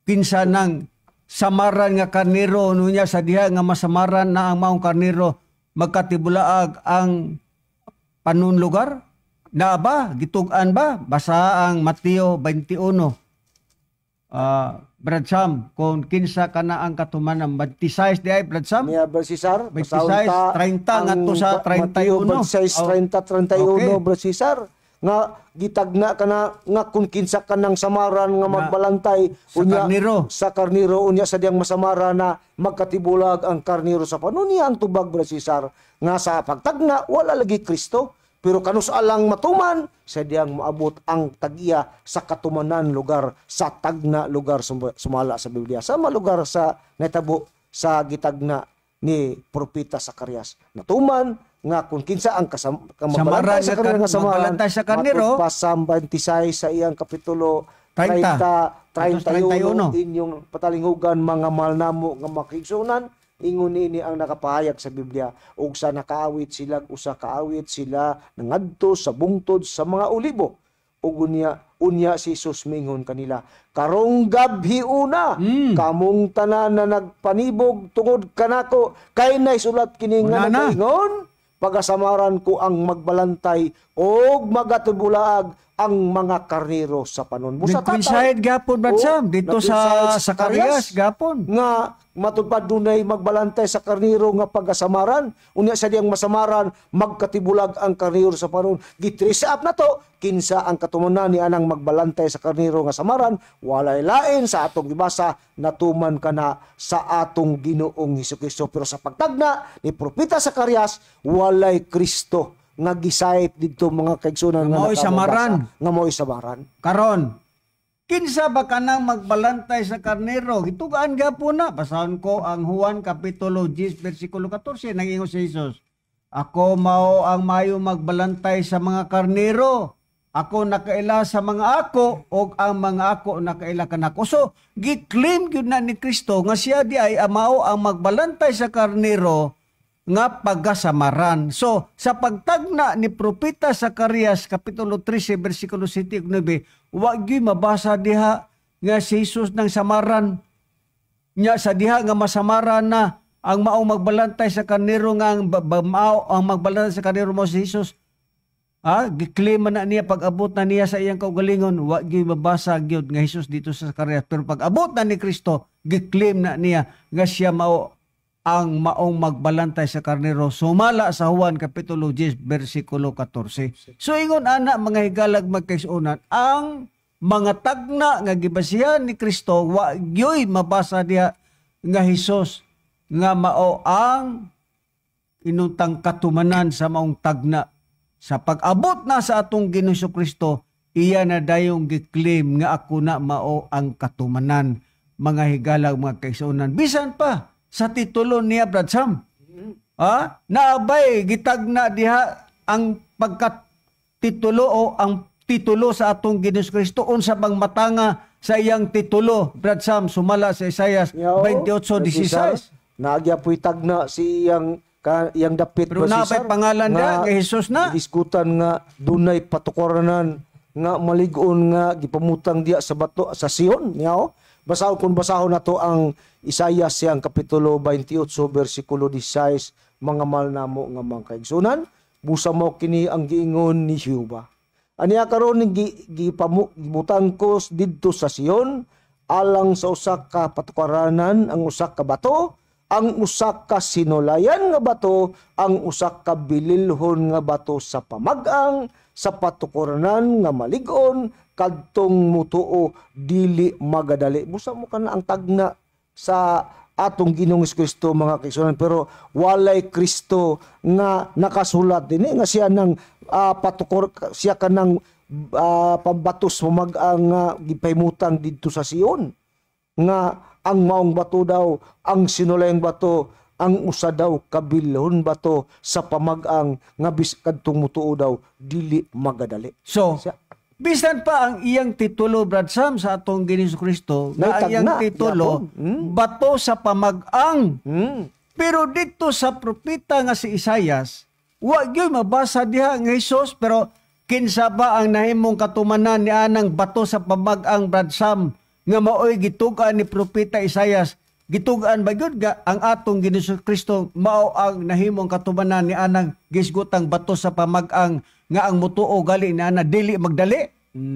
Kinsa nang samaran nga karnero unya sa diha nga masamaran na ang maong karnero, magkatibulaag ang panon lugar? Na ba? Gitug-an ba? Basa ang Mateo 21. Brad Sam, kung kinsa ka na ang katumanan, 26 di ay, Brad Sam? Niya Brad Cesar, 26, basahon ta 30 ang ngadto sa Mateo 31. 26, Oh. 30, 31, Okay. Brad Cesar, nga gitagna ka na nga kung kinsa ka ng samaran nga magbalantay sa karnero. Sa karnero, unya sa diyang masamara na magkatibulag ang karnero sa panon niya. Ang tubag, Brad Cesar, nga sa pagtagna wala lagi Kristo, pero kanus alang matuman sa diyang maabot ang tag-iya sa katumanan lugar sa tagna lugar sumala sa Biblia, sama lugar sa natabo sa gitagna ni Propeta Zacarias, natuman nga kung kinsa ang kasam Samaran magbalantay sa nga karnero nga samaran magbalantay sa karnero. matud pa sa 26 sa iyang kapitulo 30. 30, 31, 31. Inyong patalinghugan, mga mahal namo nga makigsunan, ingon niini ang nakapahayag sa Biblia: "Ug sa nakaawit sila usa ka awit, sila nangadto sa bungtod sa mga olibo. Ug unya unya si Jesus mingon kanila, "Karong gabhiuna, kamong tanan na nagpanibog tungod kanako, kay naisulat kini nga Una na. nagaingon, pagasamaran ko ang magbalantay og magatibulaag ang mga karnero sa panon." Busa Nag-coincide gapon, Brad Oo, Sam, dito sa nag-coincide sa Zacarias gapon. Nga matud pa dunay magbalantay sa karnero nga pagkasamaran. Unya sa diyang masamaran, magkatibulag ang karnero sa panon. Gi-trace up na to kinsa ang katumanan ni anang magbalantay sa karnero nga samaran. Walay lain sa atong gibasa, natuman kana sa atong Ginoong Hesukristo. Pero sa pagtagna ni Propeta Zacarias, walay Kristo nga gisayt didto, mga kaigsunan, nga Nga mao'y nakababasa, samaran. Nga mao'y samaran. Karon, kinsa ba kanang magbalantay sa karnero? Gitugaan gapon na. Basahon ko ang Juan Kapitulo 10 versikulo 14. Nag-ingon si Jesus, "Ako mao ang mayo magbalantay sa mga karnero. Ako nakaila sa mga ako og ang mga ako nakaila kanako." So, gi-claim gyud na ni Kristo nga siya di ay mao ang magbalantay sa karnero nga pagasamaran. So, sa pagtagna ni Propeta Zacarias Kapitulo 13 versikulo 7 ug 9, wa gyud mabasa diha nga si Jesus ng samaran. Nya sa diha nga masamaran na ang maong magbalantay sa karnero, nga ang mao ang magbalantay sa karnero mo si Jesus. Ah, giklaim man na niya pag abot na niya sa iyang kaugalingon, wa gyud mabasa gyud nga Jesus dito sa Zacarias. Pero pag abot na ni Kristo, giklaim na niya nga siya mao ang maong magbalantay sa karnero sumala sa Juan Kapitulo 10 versikulo 14. So ingon ana, mga higalag magkaigsuonan, ang mga tagna nga gibasihan ni Kristo, wa gyoy mabasa diha nga Hesus nga mao ang inuntang katumanan sa maong tagna. Sa pag-abot na sa atong Ginoong Kristo, iya na dayong giklaim nga ako na mao ang katumanan, mga higalag mga kaigsuonan. Bisan pa sa titulo niya, Brad Sam. Ah, naabay gitagna diha ang pagkatitulo o ang titulo sa atong Ginoong Kristo? Unsa bang matanga sa iyang titulo, Brad Sam, sumala sa Isaias Yo, 28:16? Naagya po'y tagna si iyang iyang dapit Pero ba, naa pa'y Cesar, pangalan nga diha, kay Jesus na. Diskutan nga dunay patukaranan nga malig-on nga gipamutang diya sa bato sa Sion niya. Basahon, kung basahon nato ang Isaias siyang Kapitulo 28 bersikulo 16, mga mahal namo nga mga kaigsunan. Busa mo kini ang giingon ni Jehova: "Aniya karon gibutang ko didto sa Sion alang sa usa ka patukaranan ang usa ka bato, ang usa ka sinulayan nga bato, ang usa ka bililhon nga bato sa pamag-ang sa patukuranan nga malig-on, kadtong mutuo dili magadali." Busa mo kana ang tagna sa atong Ginoong Kristo, mga kaigsuonan, pero walay Kristo nga nakasulat dinhi nga siya nang patukor, siya kanang pambatos mamag-ang nga gipahimutang didto sa Sion, nga ang maong bato daw, ang sinulayang bato, ang usa daw kabilhon bato sa pamag-ang nga bis kadtong mutuo daw dili magadali. So, Siya. bisan pa ang iyang titulo, Brad Sam, sa atong Ginoong Kristo, nga ang iyang Naitagna, titulo, yapon. Bato sa pamag-ang. Pero dito sa propeta nga si Isayas, wa gyud mabasa diha nga Hesus. Pero kinsa ba ang nahimong katumanan ni anang bato sa pamag-ang, Brad Sam, nga maoy gitug-an ni propeta Isayas? Gitug-an ba gyud ga ang atong Ginoong Kristo mao ang nahimong katumanan ni anang gisgutang bato sa pamag-ang nga ang mutuo gali ni ana dili magdali?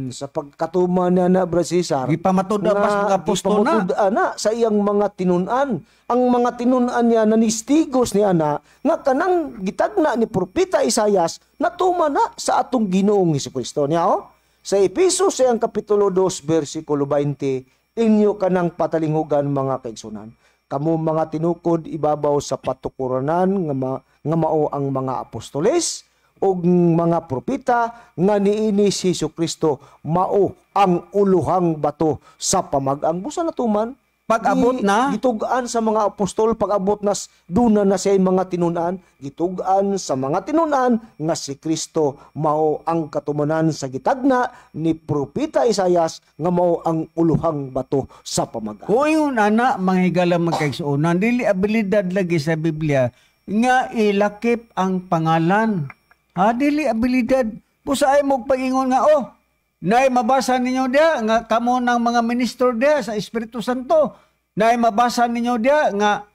Sa pagkatuman niya na, Brad Cesar, Gipamatud-an pa sa mga apostol na. Gipamatud-an na sa iyang mga tinun-an. Ang mga tinun-an niya nanistigos ni ana nga kanang gitagna ni Propeta Isayas natuman na sa atong Ginoong Hesukristo niya oh. Sa Epeso siyang Kapitulo 2 versikulo 20, inyo kanang patalinghugan, mga kaigsunan. Kamo mga tinukod ibabaw sa patukuranan nga mao ang mga apostoles ug mga propeta, nga niini si Hesus Kristo mao ang uluhang bato sa pamag-ang. Busa natuman Pag-abot na? Gitug-an sa mga apostol, pag-abot na duna na siya mga tinun-an, gitug-an sa mga tinun-an nga si Kristo mao ang katumanan sa gitagna ni Propeta Isayas nga mao ang uluhang bato sa pamag-ang. Kung ingon ana, mga higala magkaigsuonan, dili abilidad lagi sa Biblia nga ilakip ang pangalan. Ha, dili abilidad. Busa ay mo pag-ingon nga, oh, Naay mabasa ninyo diha nga kamo ng mga ministro diha sa Espiritu Santo. Naay mabasa ninyo diha nga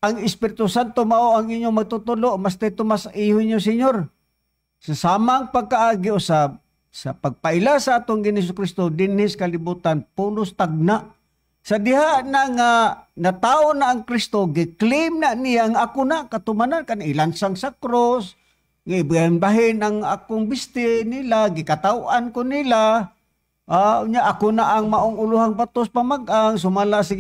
ang Espiritu Santo mao ang inyong magtutulo, mas dito mas iho inyo Senyor. Sa samang pagkaagi usab sa pagpaila sa atong Ginoong Kristo dinhi sa kalibutan, pulos tagna. Sa diha na nga natawo na ang Kristo, gi-claim na niya ang ako na katumanan kan ilansang sa cross, gibahin ang akong biste nila, gikatawan ko nila. Unya ako na ang maong uluhang batos pamag-ang sumala sa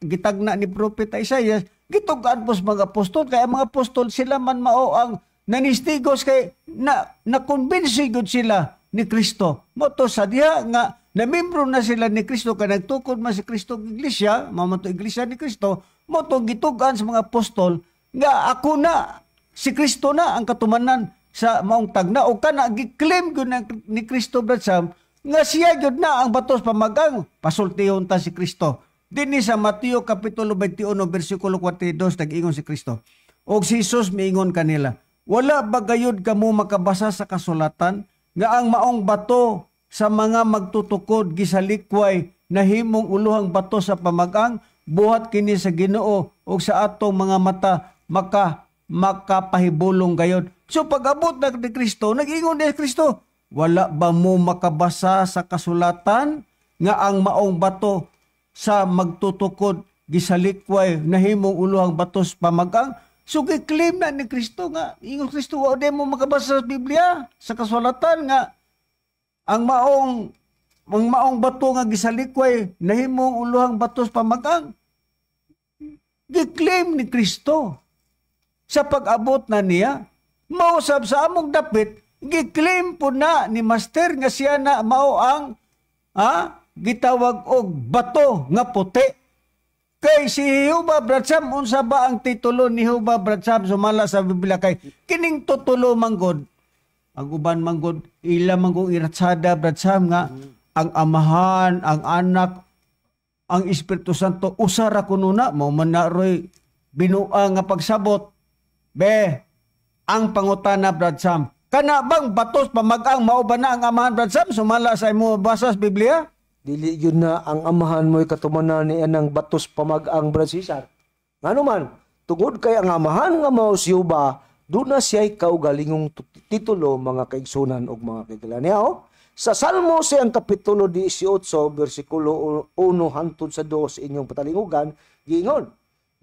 gitagna ni Propeta Isaiah, gitug-an pos mga apostol, kay ang mga apostol sila man mao ang nanistigos kay na na-convince gud sila ni Kristo. Mao to sa diha nga namembro na sila ni Kristo kay nagtukod man si Kristo og iglesia, mao man to iglesia ni Kristo, mao to gitug-an sa mga apostol nga ako na si Kristo na ang katumanan sa maong tagna, o kana gi-claim gyud ni Kristo, Brad Sam, nga siya gyud na ang batos pamagang. Pasultihon ta si Kristo. Dinhi sa Mateo kapitulo 21 bersikulo 42, nag-ingon si Kristo. Og si Jesus miingon kanila, "Wala ba gayud kamo makabasa sa kasulatan nga ang maong bato sa mga magtutukod gisalikway nahimong uluhang bato sa pamagang? Buhat kini sa Ginoo ug sa atong mga mata makapahibulong gayod." So pag-abot na ni Kristo, nag-ingon ni Kristo, "Wala ba mo makabasa sa kasulatan nga ang maong bato sa magtutukod gisalikway nahimong uluhang batos pamagang?" So gi-claim na ni Kristo nga ingon Kristo, "Wa di mo makabasa sa Biblia, sa kasulatan nga ang maong bato nga gisalikway nahimong uluhang batos pamagang?" Gi-claim ni Kristo sa pag-abot na niya. Mausab sa among dapit, gi-claim po na ni Master nga siya na mao ang gitawag og bato nga puti. Kay si Jehovah, Brad Sam, unsa ba ang titulo ni Jehovah, Brad Sam, sumala sa Biblia? Kay kining tutulo manggod, ang uban manggod, ila manggod iratsada, Brad Sam, nga ang Amahan, ang Anak, ang Espiritu Santo usa ra kuno na, mao man na roy binua nga pagsabot. Be, ang pangutana, Brad Sam, kana bang batos pamagang mao ba na ang Amahan, Brad Sam, sumala sa imo basa sa Biblia? Dili yun na ang Amahan mo'y katumanan ni anang batos pamag-ang, Brad Cesar. Ngano man, tungod kay ang Amahan nga mao si Jehova, doon na siya'y kaugalingong titulo, mga kaigsunan ug mga kaigala niya. Oh. Sa Salmo siyang kapitulo 18, bersikulo 1 hangtod sa 2, inyong patalingugan, giingon,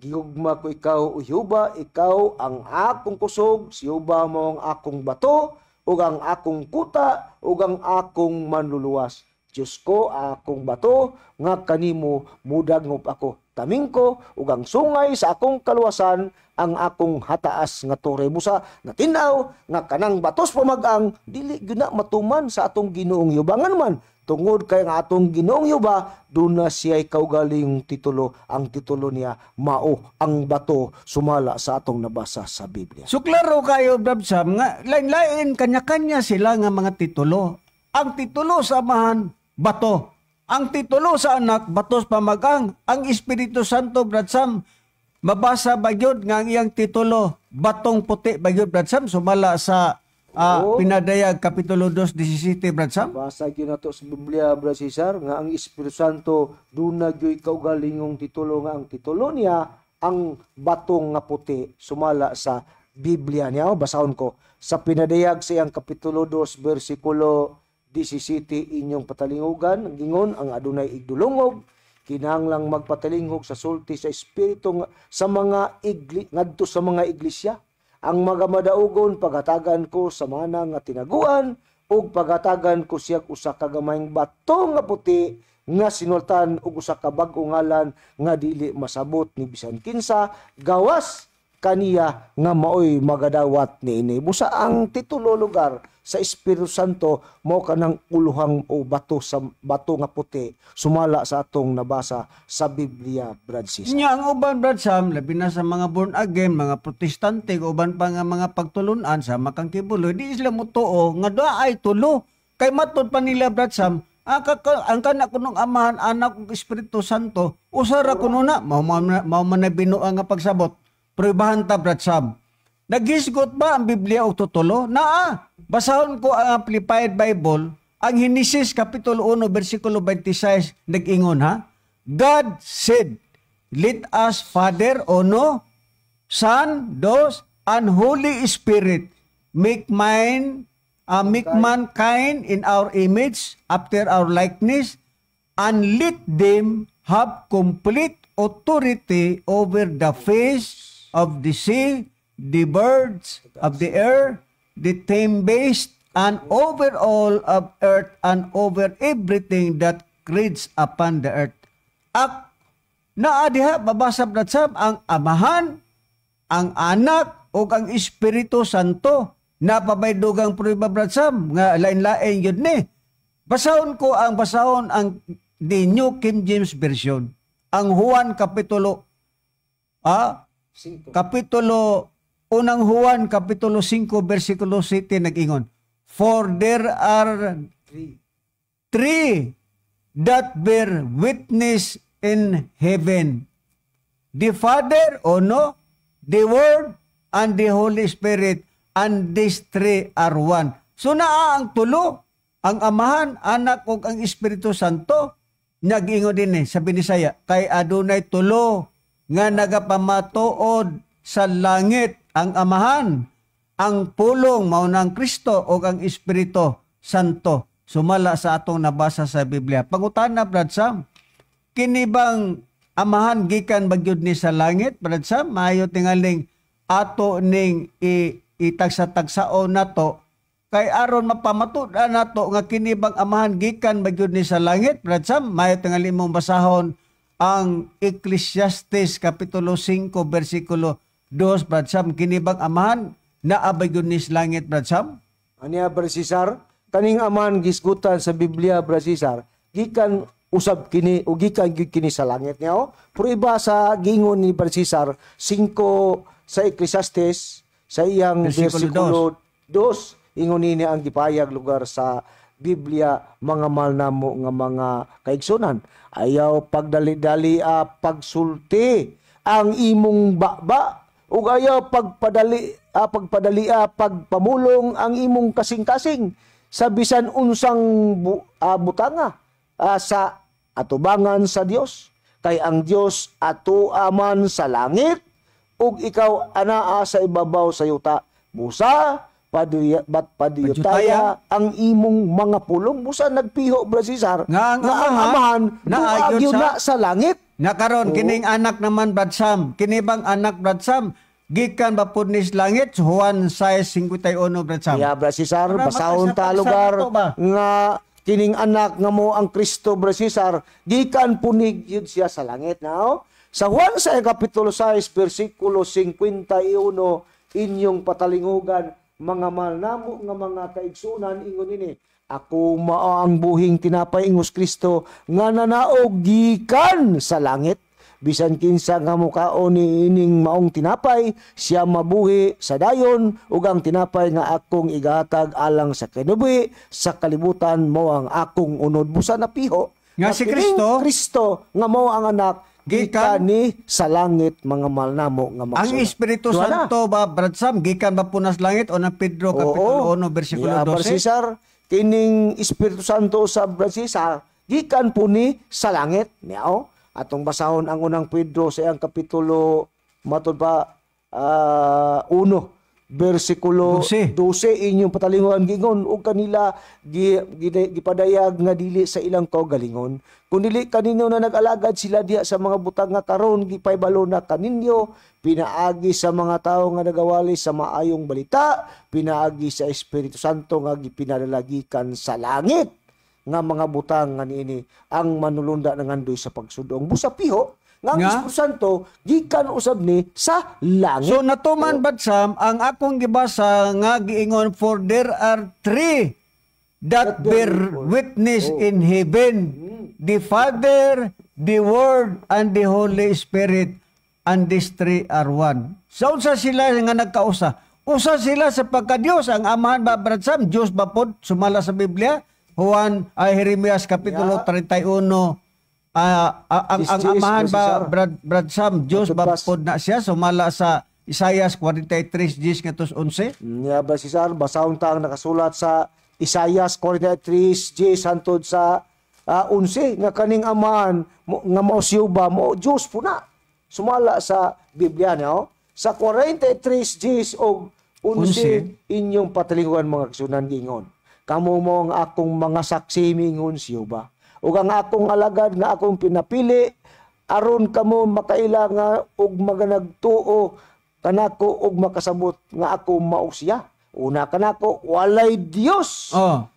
"Gigugma ko ikaw, o Jehova, ikaw ang akong kusog, si Jehova mo ang akong bato, ug ang akong kuta, ug ang akong manluluwas. Diyos ko, akong bato, nga kanimo mudagop ako. Taming ko, ug ang sungay sa akong kaluwasan, ang akong hataas nga tore." Busa natinaw nga kanang batos pamagang dili gyud na matuman sa atong Ginoong Jehova. Ngano man, tungod kay ang atong Ginoong Jehova, doon na siya kaugalingong titulo. Ang titulo niya mao ang bato sumala sa atong nabasa sa Biblia. So klaro kayo, Brad Sam, nga lain-lain, kanya-kanya sila nga mga titulo. Ang titulo sa Amahan, bato. Ang titulo sa Anak, batos pamagang. Ang Espiritu Santo, Brad Sam, mabasa ba gyud nga ang iyang titulo, batong puti ba gyud, Brad Sam, sumala sa Pinadayag Kapitulo 2:17, Brad Sam? Basa gyud nato sa Biblia, Brad Cesar, nga ang Espiritu Santo duna gyud kaugalingong titulo nga ang titulo niya ang batong nga puti sumala sa Biblia niya. O, basahon ko sa Pinadayag sa iyang Kapitulo 2 bersikulo 17, inyong patalingugan. Gingon, "Ang adunay igdulungog kinahanglang magpatalingog sa sulti sa Espiritu sa mga ngadto sa mga iglesia. Ang magamadaugon paghatagan ko sa mana nga tinaguan ug paghatagan ko siya usa ka gamayng bato nga puti nga sinultan og usa ka bag-o ngalan nga dili masabot ni bisan kinsa gawas kaniya nga maoy magadawat niini." Busa ang titulo lugar sa Espiritu Santo mao kanang uluhang o bato sa bato nga puti sumala sa atong nabasa sa Biblia, Brad Cesar. Nya ang uban, Brad Sam, labi na sa mga born again, mga Protestante, uban pa nga mga pagtulunan sa makang Quiboloy, di sila motuo nga doa ay tulo. Kay matud pa nila, Brad Sam, ang kana kunong Amahan, Anak ug Espiritu Santo, usa ra kuno na, mao man na binuang nga pagsabot. Pruebahan ta, Brad Sam. Naghisgot ba ang Biblia og tutulo? Naa. Basahon ko ang Amplified Bible. Ang Henesis kapitulo 1 bersikulo 26 nag-ingon, ha. God said, "Let us Father uno, Son dos, and Holy Spirit make mankind in our image after our likeness and let them have complete authority over the fish of the sea, the birds of the air, the tame beast, and over all of earth and over everything that creeps upon the earth." Ak naa diha, mabasa, Brad Sam, ang Amahan, ang Anak ug ang Espiritu Santo. Naa pa bay dugang prueba, Brad Sam, nga lain-lain yun ni? Basahon ko ang basahon ang The New King James Version. Ang Juan kapitulo 5. Kapitulo Unang Juan kapitulo 5 bersikulo 7 nag-ingon, "For there are 3. Three that bear witness in heaven: the Father uno, the Word, and the Holy Spirit, and these three are one." So naa ang tulo, ang Amahan, Anak, ug ang Espiritu Santo. Nag-ingon din eh, sa Binisaya, "Kay adunay tulo nga nagapamatuod sa langit, ang Amahan, ang Pulong, mao na ang Kristo, ug ang Espiritu Santo," sumala sa atong nabasa sa Biblia. Pangutana, Brad Sam, kini bang Amahan gikan ba gyud ni sa langit, Brad Sam? Maayo tingaling ato ning itagsa-tagsaon nato kay aron mapamatud-an nato nga kini bang Amahan gikan ba gyud ni sa langit, Brad Sam. Maayo tingali mong basahon ang Ecclesiastes kapitulo 5 bersikulo 2, Brad Sam. Kini bang Amahan naa ba gyud ni sa langit, Brad Sam? Aniya, Brad Cesar, kaning Amahan gisgutan sa Biblia, Brad Cesar, gikan usab kini o gikan gyud kini sa langit niya. Oh. Pero iba sa gingon ni Brad Cesar, 5 sa Ecclesiastes sa iyang Bersikulo bersikulo 2, ingon nini ang gipayag lugar sa Biblia, mga mahal namo nga mga kaigsunan. "Ayaw pagdali-dali pagsulti ang imong baba ug ayaw pagpadali pagpamulong ang imong kasing-kasing sa bisan unsang butanga sa atubangan sa Dios, kay ang Dios ato aman sa langit ug ikaw anaa sa ibabaw sa yuta. Busa paduya, bat padiyutaya ang imong mga pulong." Busa nagpiho, Bra Cesar, nga ang nga ang Amahan Amahan naa naa gyud na sa langit. Na karon kining Anak naman, Brad Sam, kini bang Anak, Brad Sam, gikan ba pud ni sa langit? Juan 6:51, Brad Sam. Yeah, Bra Cesar, Para basahon ta matagsa-tagsa lugar na to ba? Nga kining Anak nga mo ang Kristo, Bra Cesar, gikan punig yun siya sa langit. Now, sa Juan sa kapitulo 6 bersikulo 51, inyong patalingugan, mga mahal namo nga mga kaigsunan, ingon ini, "Ako mao ang buhing tinapay," ingos Kristo, "nga nanaog gikan sa langit. Bisan kinsa nga mukaon ni ining maong tinapay, siya mabuhi sa dayon, ug ang tinapay nga akong igahatag alang sa kinabuhi sa kalibutan mao ang akong unod." Busa napiho nga si kining Kristo Kristo nga mao ang Anak gikan gikan ni sa langit, mga mahal namo nga Ang magsulat. Espiritu Duha na. Santo ba, Brad Sam, gikan ba punas langit o ng Pedro kapitulo 1 bersikulo Yeah, Brad 12? Cesar, kining Espiritu Santo sa Brad Cesar, gikan po ni sa langit. Niao, atong basahon ang Unang Pedro sa iyang kapitulo matod pa 1 bersikulo 12. 12, inyong patalingon gingon, "Ug kanila gipadayag nga dili sa ilang kaugalingon kun dili kaninyo na nag-alagad sila diha sa mga butang nga karon gipaybalo na kaninyo pinaagi sa mga tawo nga nagawali sa maayong balita pinaagi sa Espiritu Santo nga gipinadala gikan sa langit, nga mga butang nga niini ang manulunda nangandoy sa pagsudong." Busa piho nga ang Nga? Espiritu Santo gikan usab ni sa langit. So natuman, Brad Sam, ang akong gibasa nga giingon, "For there are three that bear witness in heaven, the Father, the Word, and the Holy Spirit, and these three are one." So unsa sila nga nagkausa? Usa sila sa pagka-Diyos. Ang Amahan ba, Brad Sam, Diyos ba pod sumala sa Biblia? Juan ay Jeremias kapitulo 31, ang Diyos, Amahan Brad ba, Cesar. Brad Sam, Diyos ba Matod pod na siya sumala sa Isaias 43 10 ngadto 11? Nya ba Cesar, basahon ta ang nakasulat sa Isayas 43 J hantod sa 11 nga kaning Amahan nga mao si Jehova mo Dios po na sumala sa Biblia no sa 43 J og 11 inyong patalinghugan, mga kaigsuonan, gingon, "Kamo mo ang akong mga saksi," mingon si Jehova, "ug ang akong alagad nga akong pinapili, aron kamo makaila nga og maganagtuo kanako ug makasabot nga ako mao siya. Una kanako walay Dios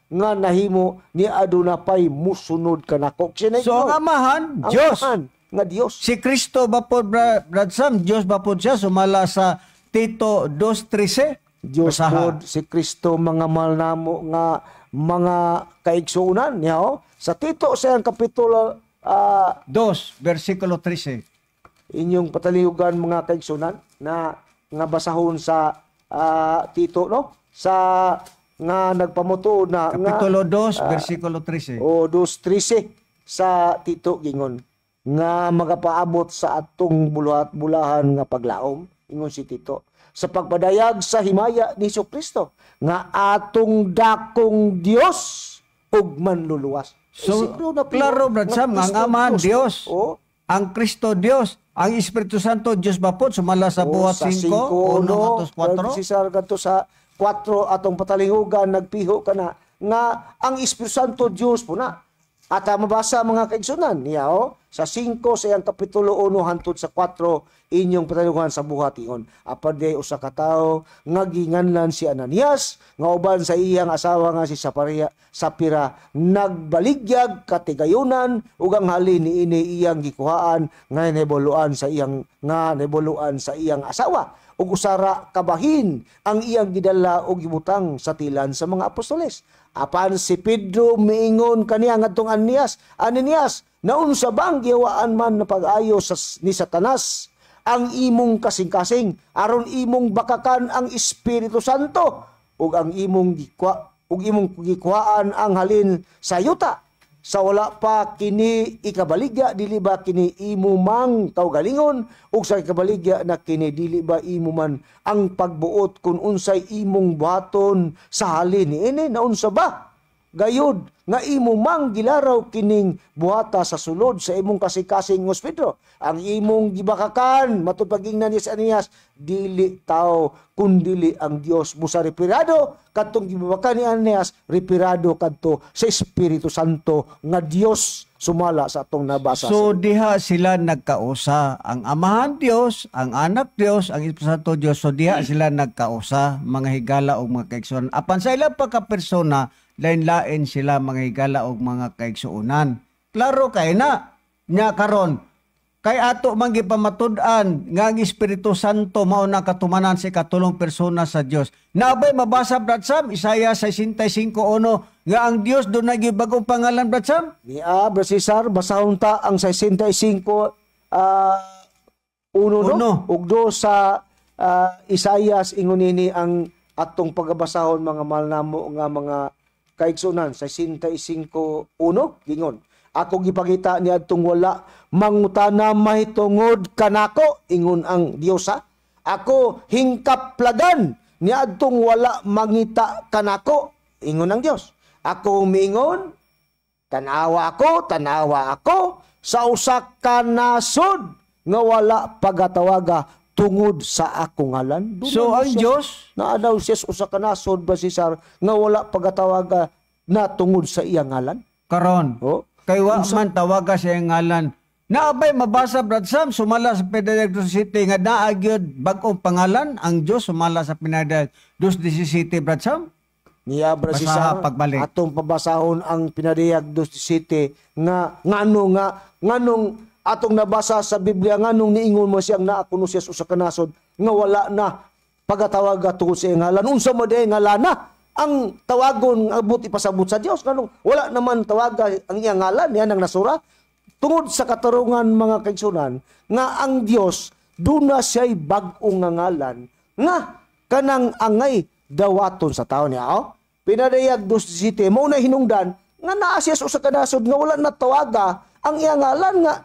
nga nahimo ni aduna pay musunod kanako." Siya. So ang Amahan, ang Dios. Amahan nga Dios. Si Kristo ba po, Brad Sam, Dios ba po siya sumala sa Tito 2:13? Dios Basaha. pod si Kristo, mga mahal namo nga mga kaigsuonan niya oh. Sa Tito sa iyang kapitulo 2, versikulo 13. Inyong pataliyugan, mga kaigsuonan, na nga basahon sa Tito no sa nga nagpamutuo na nga Kapitulo 2, versikulo 13. O 2:13 sa Tito, gingon nga magapaabot sa atong buluhat bulahan nga paglaom, ingon si Tito, sa pagpadayag sa himaya ni Kristo nga atong dakong Dios ug manluluwas. So, Eh, siguro na klaro, Brad nga Sam, ang Kristo Amahan, Dios. Oh, Ang Kristo Dios, ang Espiritu Santo Dios ba po sumala sa O, Buhat sa 5, 1 5:1, 4? Cesar, kadto sa 4 atong patalinghugan, nagpiho ka na nga ang Espiritu Santo Dios po na. At mabasa, mga kaigsunan niya oh, sa 5 sa iyang kapitulo 1 hantod sa 4, inyong patalinghugan sa Buhat, ingon, "Apan di usa ka tawo nga ginganlan si Ananias nga uban sa iyang asawa nga si Saparia, Sapira, nagbaligyag katigayunan ug ang halin niini iyang gikuhaan nga nahibuluan sa iyang asawa ug usara kabahin ang iyang gidala og gibutang sa tilan sa mga apostoles. Apan si Pedro miingon kaniya ngadtong Ananias, 'Ananias, naunsa bang gihawaan man na pag-ayo sa, ni Satanas ang imong kasing-kasing aron imong bakakan ang Espiritu Santo ug imong gikuhaan ang halin sa yuta? Sa wala pa kini ikabaligya, dili ba kini imo mang kaugalingon? Ug sa ikabaligya na kini, dili ba imo man ang pagbuot kung unsay imong buhaton sa halin niini? Naunsa ba gayud nga imo mang gilaraw kining buhata sa sulod sa imong kasing-kasing?" Ngos Pedro, "Ang imong gibakakan," matud pagingnan ni Ananias, "dili tao kundili ang Dios." Busa repirado kadtong gibabakan ni Ananias, repirado kadto sa Espiritu Santo nga Dios sumala sa atong nabasa. So diha sila nagkausa. Ang Amahan Dios, ang Anak Dios, ang Espiritu Santo Dios. So diha sila nagkausa, mga higala o mga kaigsuonan. Apan sa ilang pagka-persona, lain-lain sila, mga higala o mga kaigsuonan. Klaro kay na. Nya karon kay ato man gipamatud-an nga ang Espiritu Santo mao na katumanan sa ikatulong persona sa Dios. Naabay mabasa, Brad Sam, Isaiah 65:1, nga ang Dios dunay gibagong pangalan, Brad Sam? Ni Bro Cesar, basahon ta ang 65 uno, no? Uno. Ug do sa Isayas, ingon nini ang atong pagabasahon, mga mahal namo nga mga kaigsunan, sa 65:1, gingon, "Ako gipakita niadtong wala mangutana mahitungod kanako," ingon ang Diyosa. "Ako hingkaplagan niadtong wala mangita kanako," ingon ang Dios. "Ako miingon, 'Tanawa ako, tanawa ako sa usa ka nasod nga wala pagatawaga tungod sa akong ngalan.'" Doon So na ang siya. Dios Naa daw siya sa usa ka nasod ba, Cesar, nga wala pagatawaga na tungod sa iyang ngalan. Karon Oh. kay wa man tawaga sa iyang ngalan. Naabay mabasa, Brad Sam, sumala sa Pinadayag City nga naa gyud bag-ong pangalan ang Dios sumala sa Pinadayag 2:17, Brad Sam? Niya, Brad Basaha Cesar, pagbalik. Atong pabasahon ang Pinadayag 2:17 nga ngano nga nganong atong nabasa sa Biblia, nganong niingon mo siyang naa kuno siya sa usa ka nasod nga wala na pagatawaga tungod sa iyang ngalan. Unsa mo diay ngalana ang tawagon nga abot ipasabot sa Dios, nganong wala naman tawaga ang iyang ngalan niya nang nasura? Tungod sa katarungan, mga kaigsunan, nga ang Dios duna siya'y bag-ong nga ngalan nga kanang angay dawaton sa tao niya oh. Pinadayag 2:17 mao na hinungdan nga naa siya sa usa ka nasod nga wala na tawaga ang iyang ngalan nga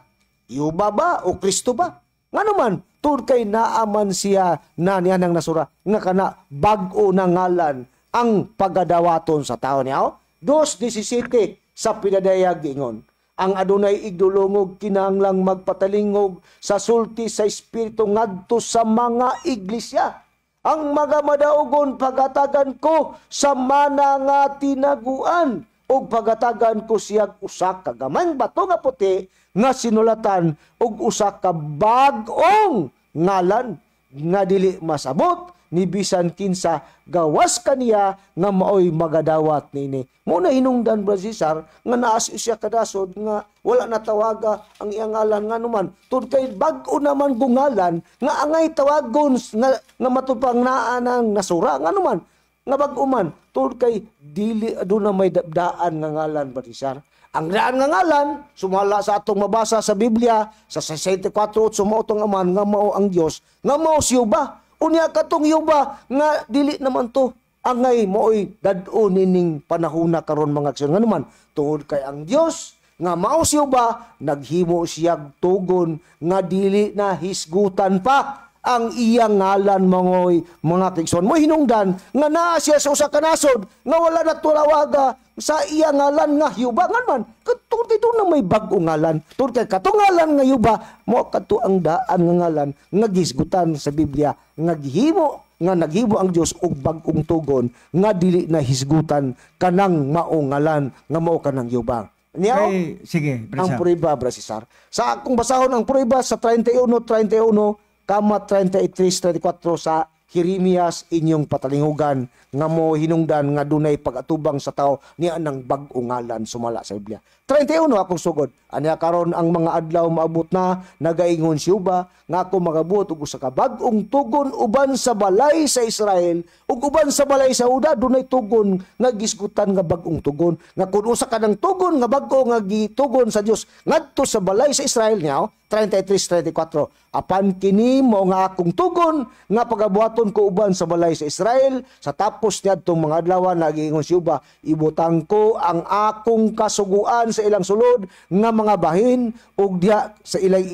Yuba ba o Kristo ba. Ngano man tungod kay naaman siya na niya nang nasura nga kana bag-o na ngalan. ang pagadawaton sa tao niya. 2:17 sa pinadayag ingon, ang adunay igdulongog kinahanglang magpatalingog sa sulti sa Espiritu ngadto sa mga iglesia. Ang magamadaogon pagatagan ko sa mana nga tinaguan, ug pagatagan ko siyag usa ka gamayng bato nga puti nga sinulatan og usa ka bag-ong ngalan nga dili masabot ni bisan kinsa gawas kaniya nga maoy magadawat niini. Mo na hinungdan, Brother Cesar, nga naas siya kadasod nga wala natawaga ang iyang ngalan, nga numan tud kay bag-o naman gungalan nga angay tawagon nga matupang naa nang nasura, nga numan nga bag-o man tud kay dili aduna may daan nga ngalan, Brother Cesar. Ang daan nga ngalan sumala sa atong mabasa sa Biblia sa 64:8 mao tong aman nga mao ang Dios nga mao si Yuba. Unya katong Yuba nga dili naman to angay maoy dad-o nining panahona karon, mga aksyon, nga naman tungod kay ang Dios nga mao si Yuba naghimo siyag tugon nga dili na hisgutan pa ang iyang ngalan, mangoy mga kaigsoon. Mo hinungdan nga naa siya sa usa ka nasod nga wala na tulawaga sa iyang ngalan nga Yuba, ngan man tungod kay doon na may bag-o ngalan, tungod kay katong ngalan nga Yuba mo kadto ang daan nga ngalan nga gisgutan sa Biblia nga gihimo nga naghimo ang Dios og bag-ong tugon nga dili na hisgutan kanang mao ngalan nga mao kanang Yuba. Niya Kay, sige, ang prueba, Bra Cesar. Sa akong basahon ang prueba sa 31:31 kama 33:34 sa Jeremias, inyong patalingugan nga mo hinungdan nga dunay pag-atubang sa tao niya ng bag-o ngalan sumala sa Biblia. 31 akong sugod. Anya karon ang mga adlaw maabot na, nagaingon si Yuba, nga ako magabuot og usa ka bag-ong tugon uban sa balay sa Israel ug uban sa balay sa Juda. Dunay tugon nga gisgutan nga bag-ong tugon nga kun usa ka ng tugon nga bag-o nga gitugon sa Dios ngadto sa balay sa Israel niya. 33:34, apan kini mao nga akong tugon nga pagabuhaton ko uban sa balay sa Israel sa tapos niadtong mga adlaw, nagiingon si Yuba, ibutang ko ang akong kasuguan sa ilang sulod nga mga bahin ug diha sa ilang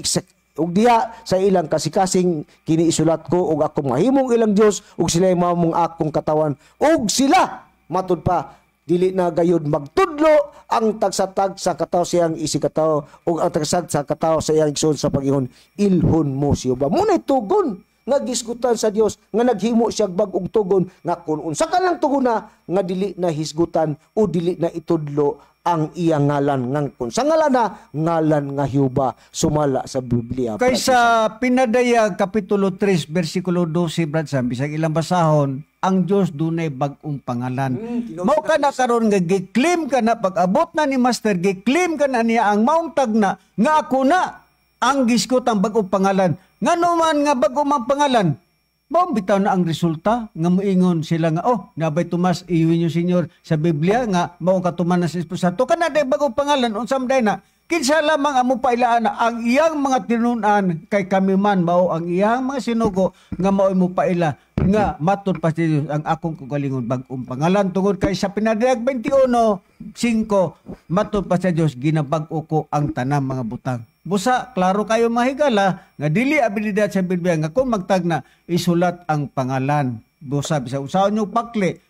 ug diha sa ilang kasikasing kini isulat ko, ug akong mahimong ilang Dios ug sila mamong akong katawan, ug sila matud pa dili na gayud magtudlo ang tagsatag sa katawo siyang isi katawo ug ang tagsatag sa katawo sa iyang igsoon sa pag-ingon, ilhon mo si Yuba. Muna'y tugon nga gisgutan sa Dios nga naghimo siya bag-ong tugon nga kun unsa ka lang tugon na nga dili na hisgutan o dili na itudlo ang iyang ngalan ngang kun sa ngalan na ngalan nga Yuba sumala sa Biblia. Kay sa Pinadayag kapitulo 3 bersikulo 12, Brad Sam, bisag ilang basahon, ang Dios dunay bag-ong pangalan. Mao ka na karon nga gi-claim ka na pag-abot na ni Master, gi-claim ka na niya ang maong tagna nga ako na ang gisgot ang bag-ong pangalan. Ngano man nga bag-o man pangalan? Mao bitaw na ang resulta nga moingon sila nga, oh, nabay Tomas Eugenio Senior sa Biblia nga mao katumanan sa Espiritu Santo kana day bag-ong pangalan, unsa man day na kinsa lamang amo pailaan na ang iyang mga tinun-an, kay kami man mao ang iyang mga sinugo nga mao mo paila nga matud pa si Dios ang akong kaugalingon bag-ong pangalan, tungod kay sa Pinadayag 21:5 matud pa sa Dios ginabag-o ko ang tanang mga butang. Busa klaro kayo mahigala nga dili abilidad sa Biblia nga kung magtagna isulat ang pangalan. Busa bisa usaon nyo pakli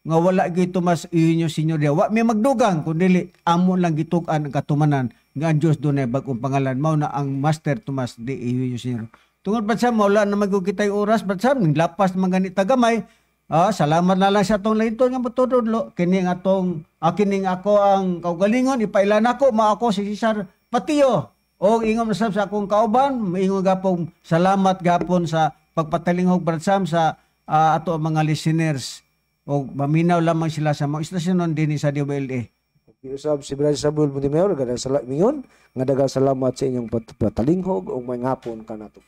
nga wala gyud Tomas Eugenio Senior diya. Wa may magdugang kun dili amo lang gitug-an ang katumanan nga ang Dios dunay bag-ong pangalan, mao na ang Master Tomas D. Eugenio Senior. Tungod ba sa wala na magyud kitay oras, Brad Sam, lapas man gani tagamay. Salamat na lang sa atong lainton nga motudlo kini nga atong kining ako ang kaugalingon ipailan ako mao ako si Cesar Patio. O ingon sab sa akong kauban, maingon gapong salamat gapon sa pagpatalingog, Brad Sam, sa ato ang mga listeners. O maminaw lamang sila sa mga istasyon dinhi sa DWLA. Usab si Brad Samuel Montemayor, daghang salamat, nga daghang salamat sa inyong patalinghog ug may ngapon kanato.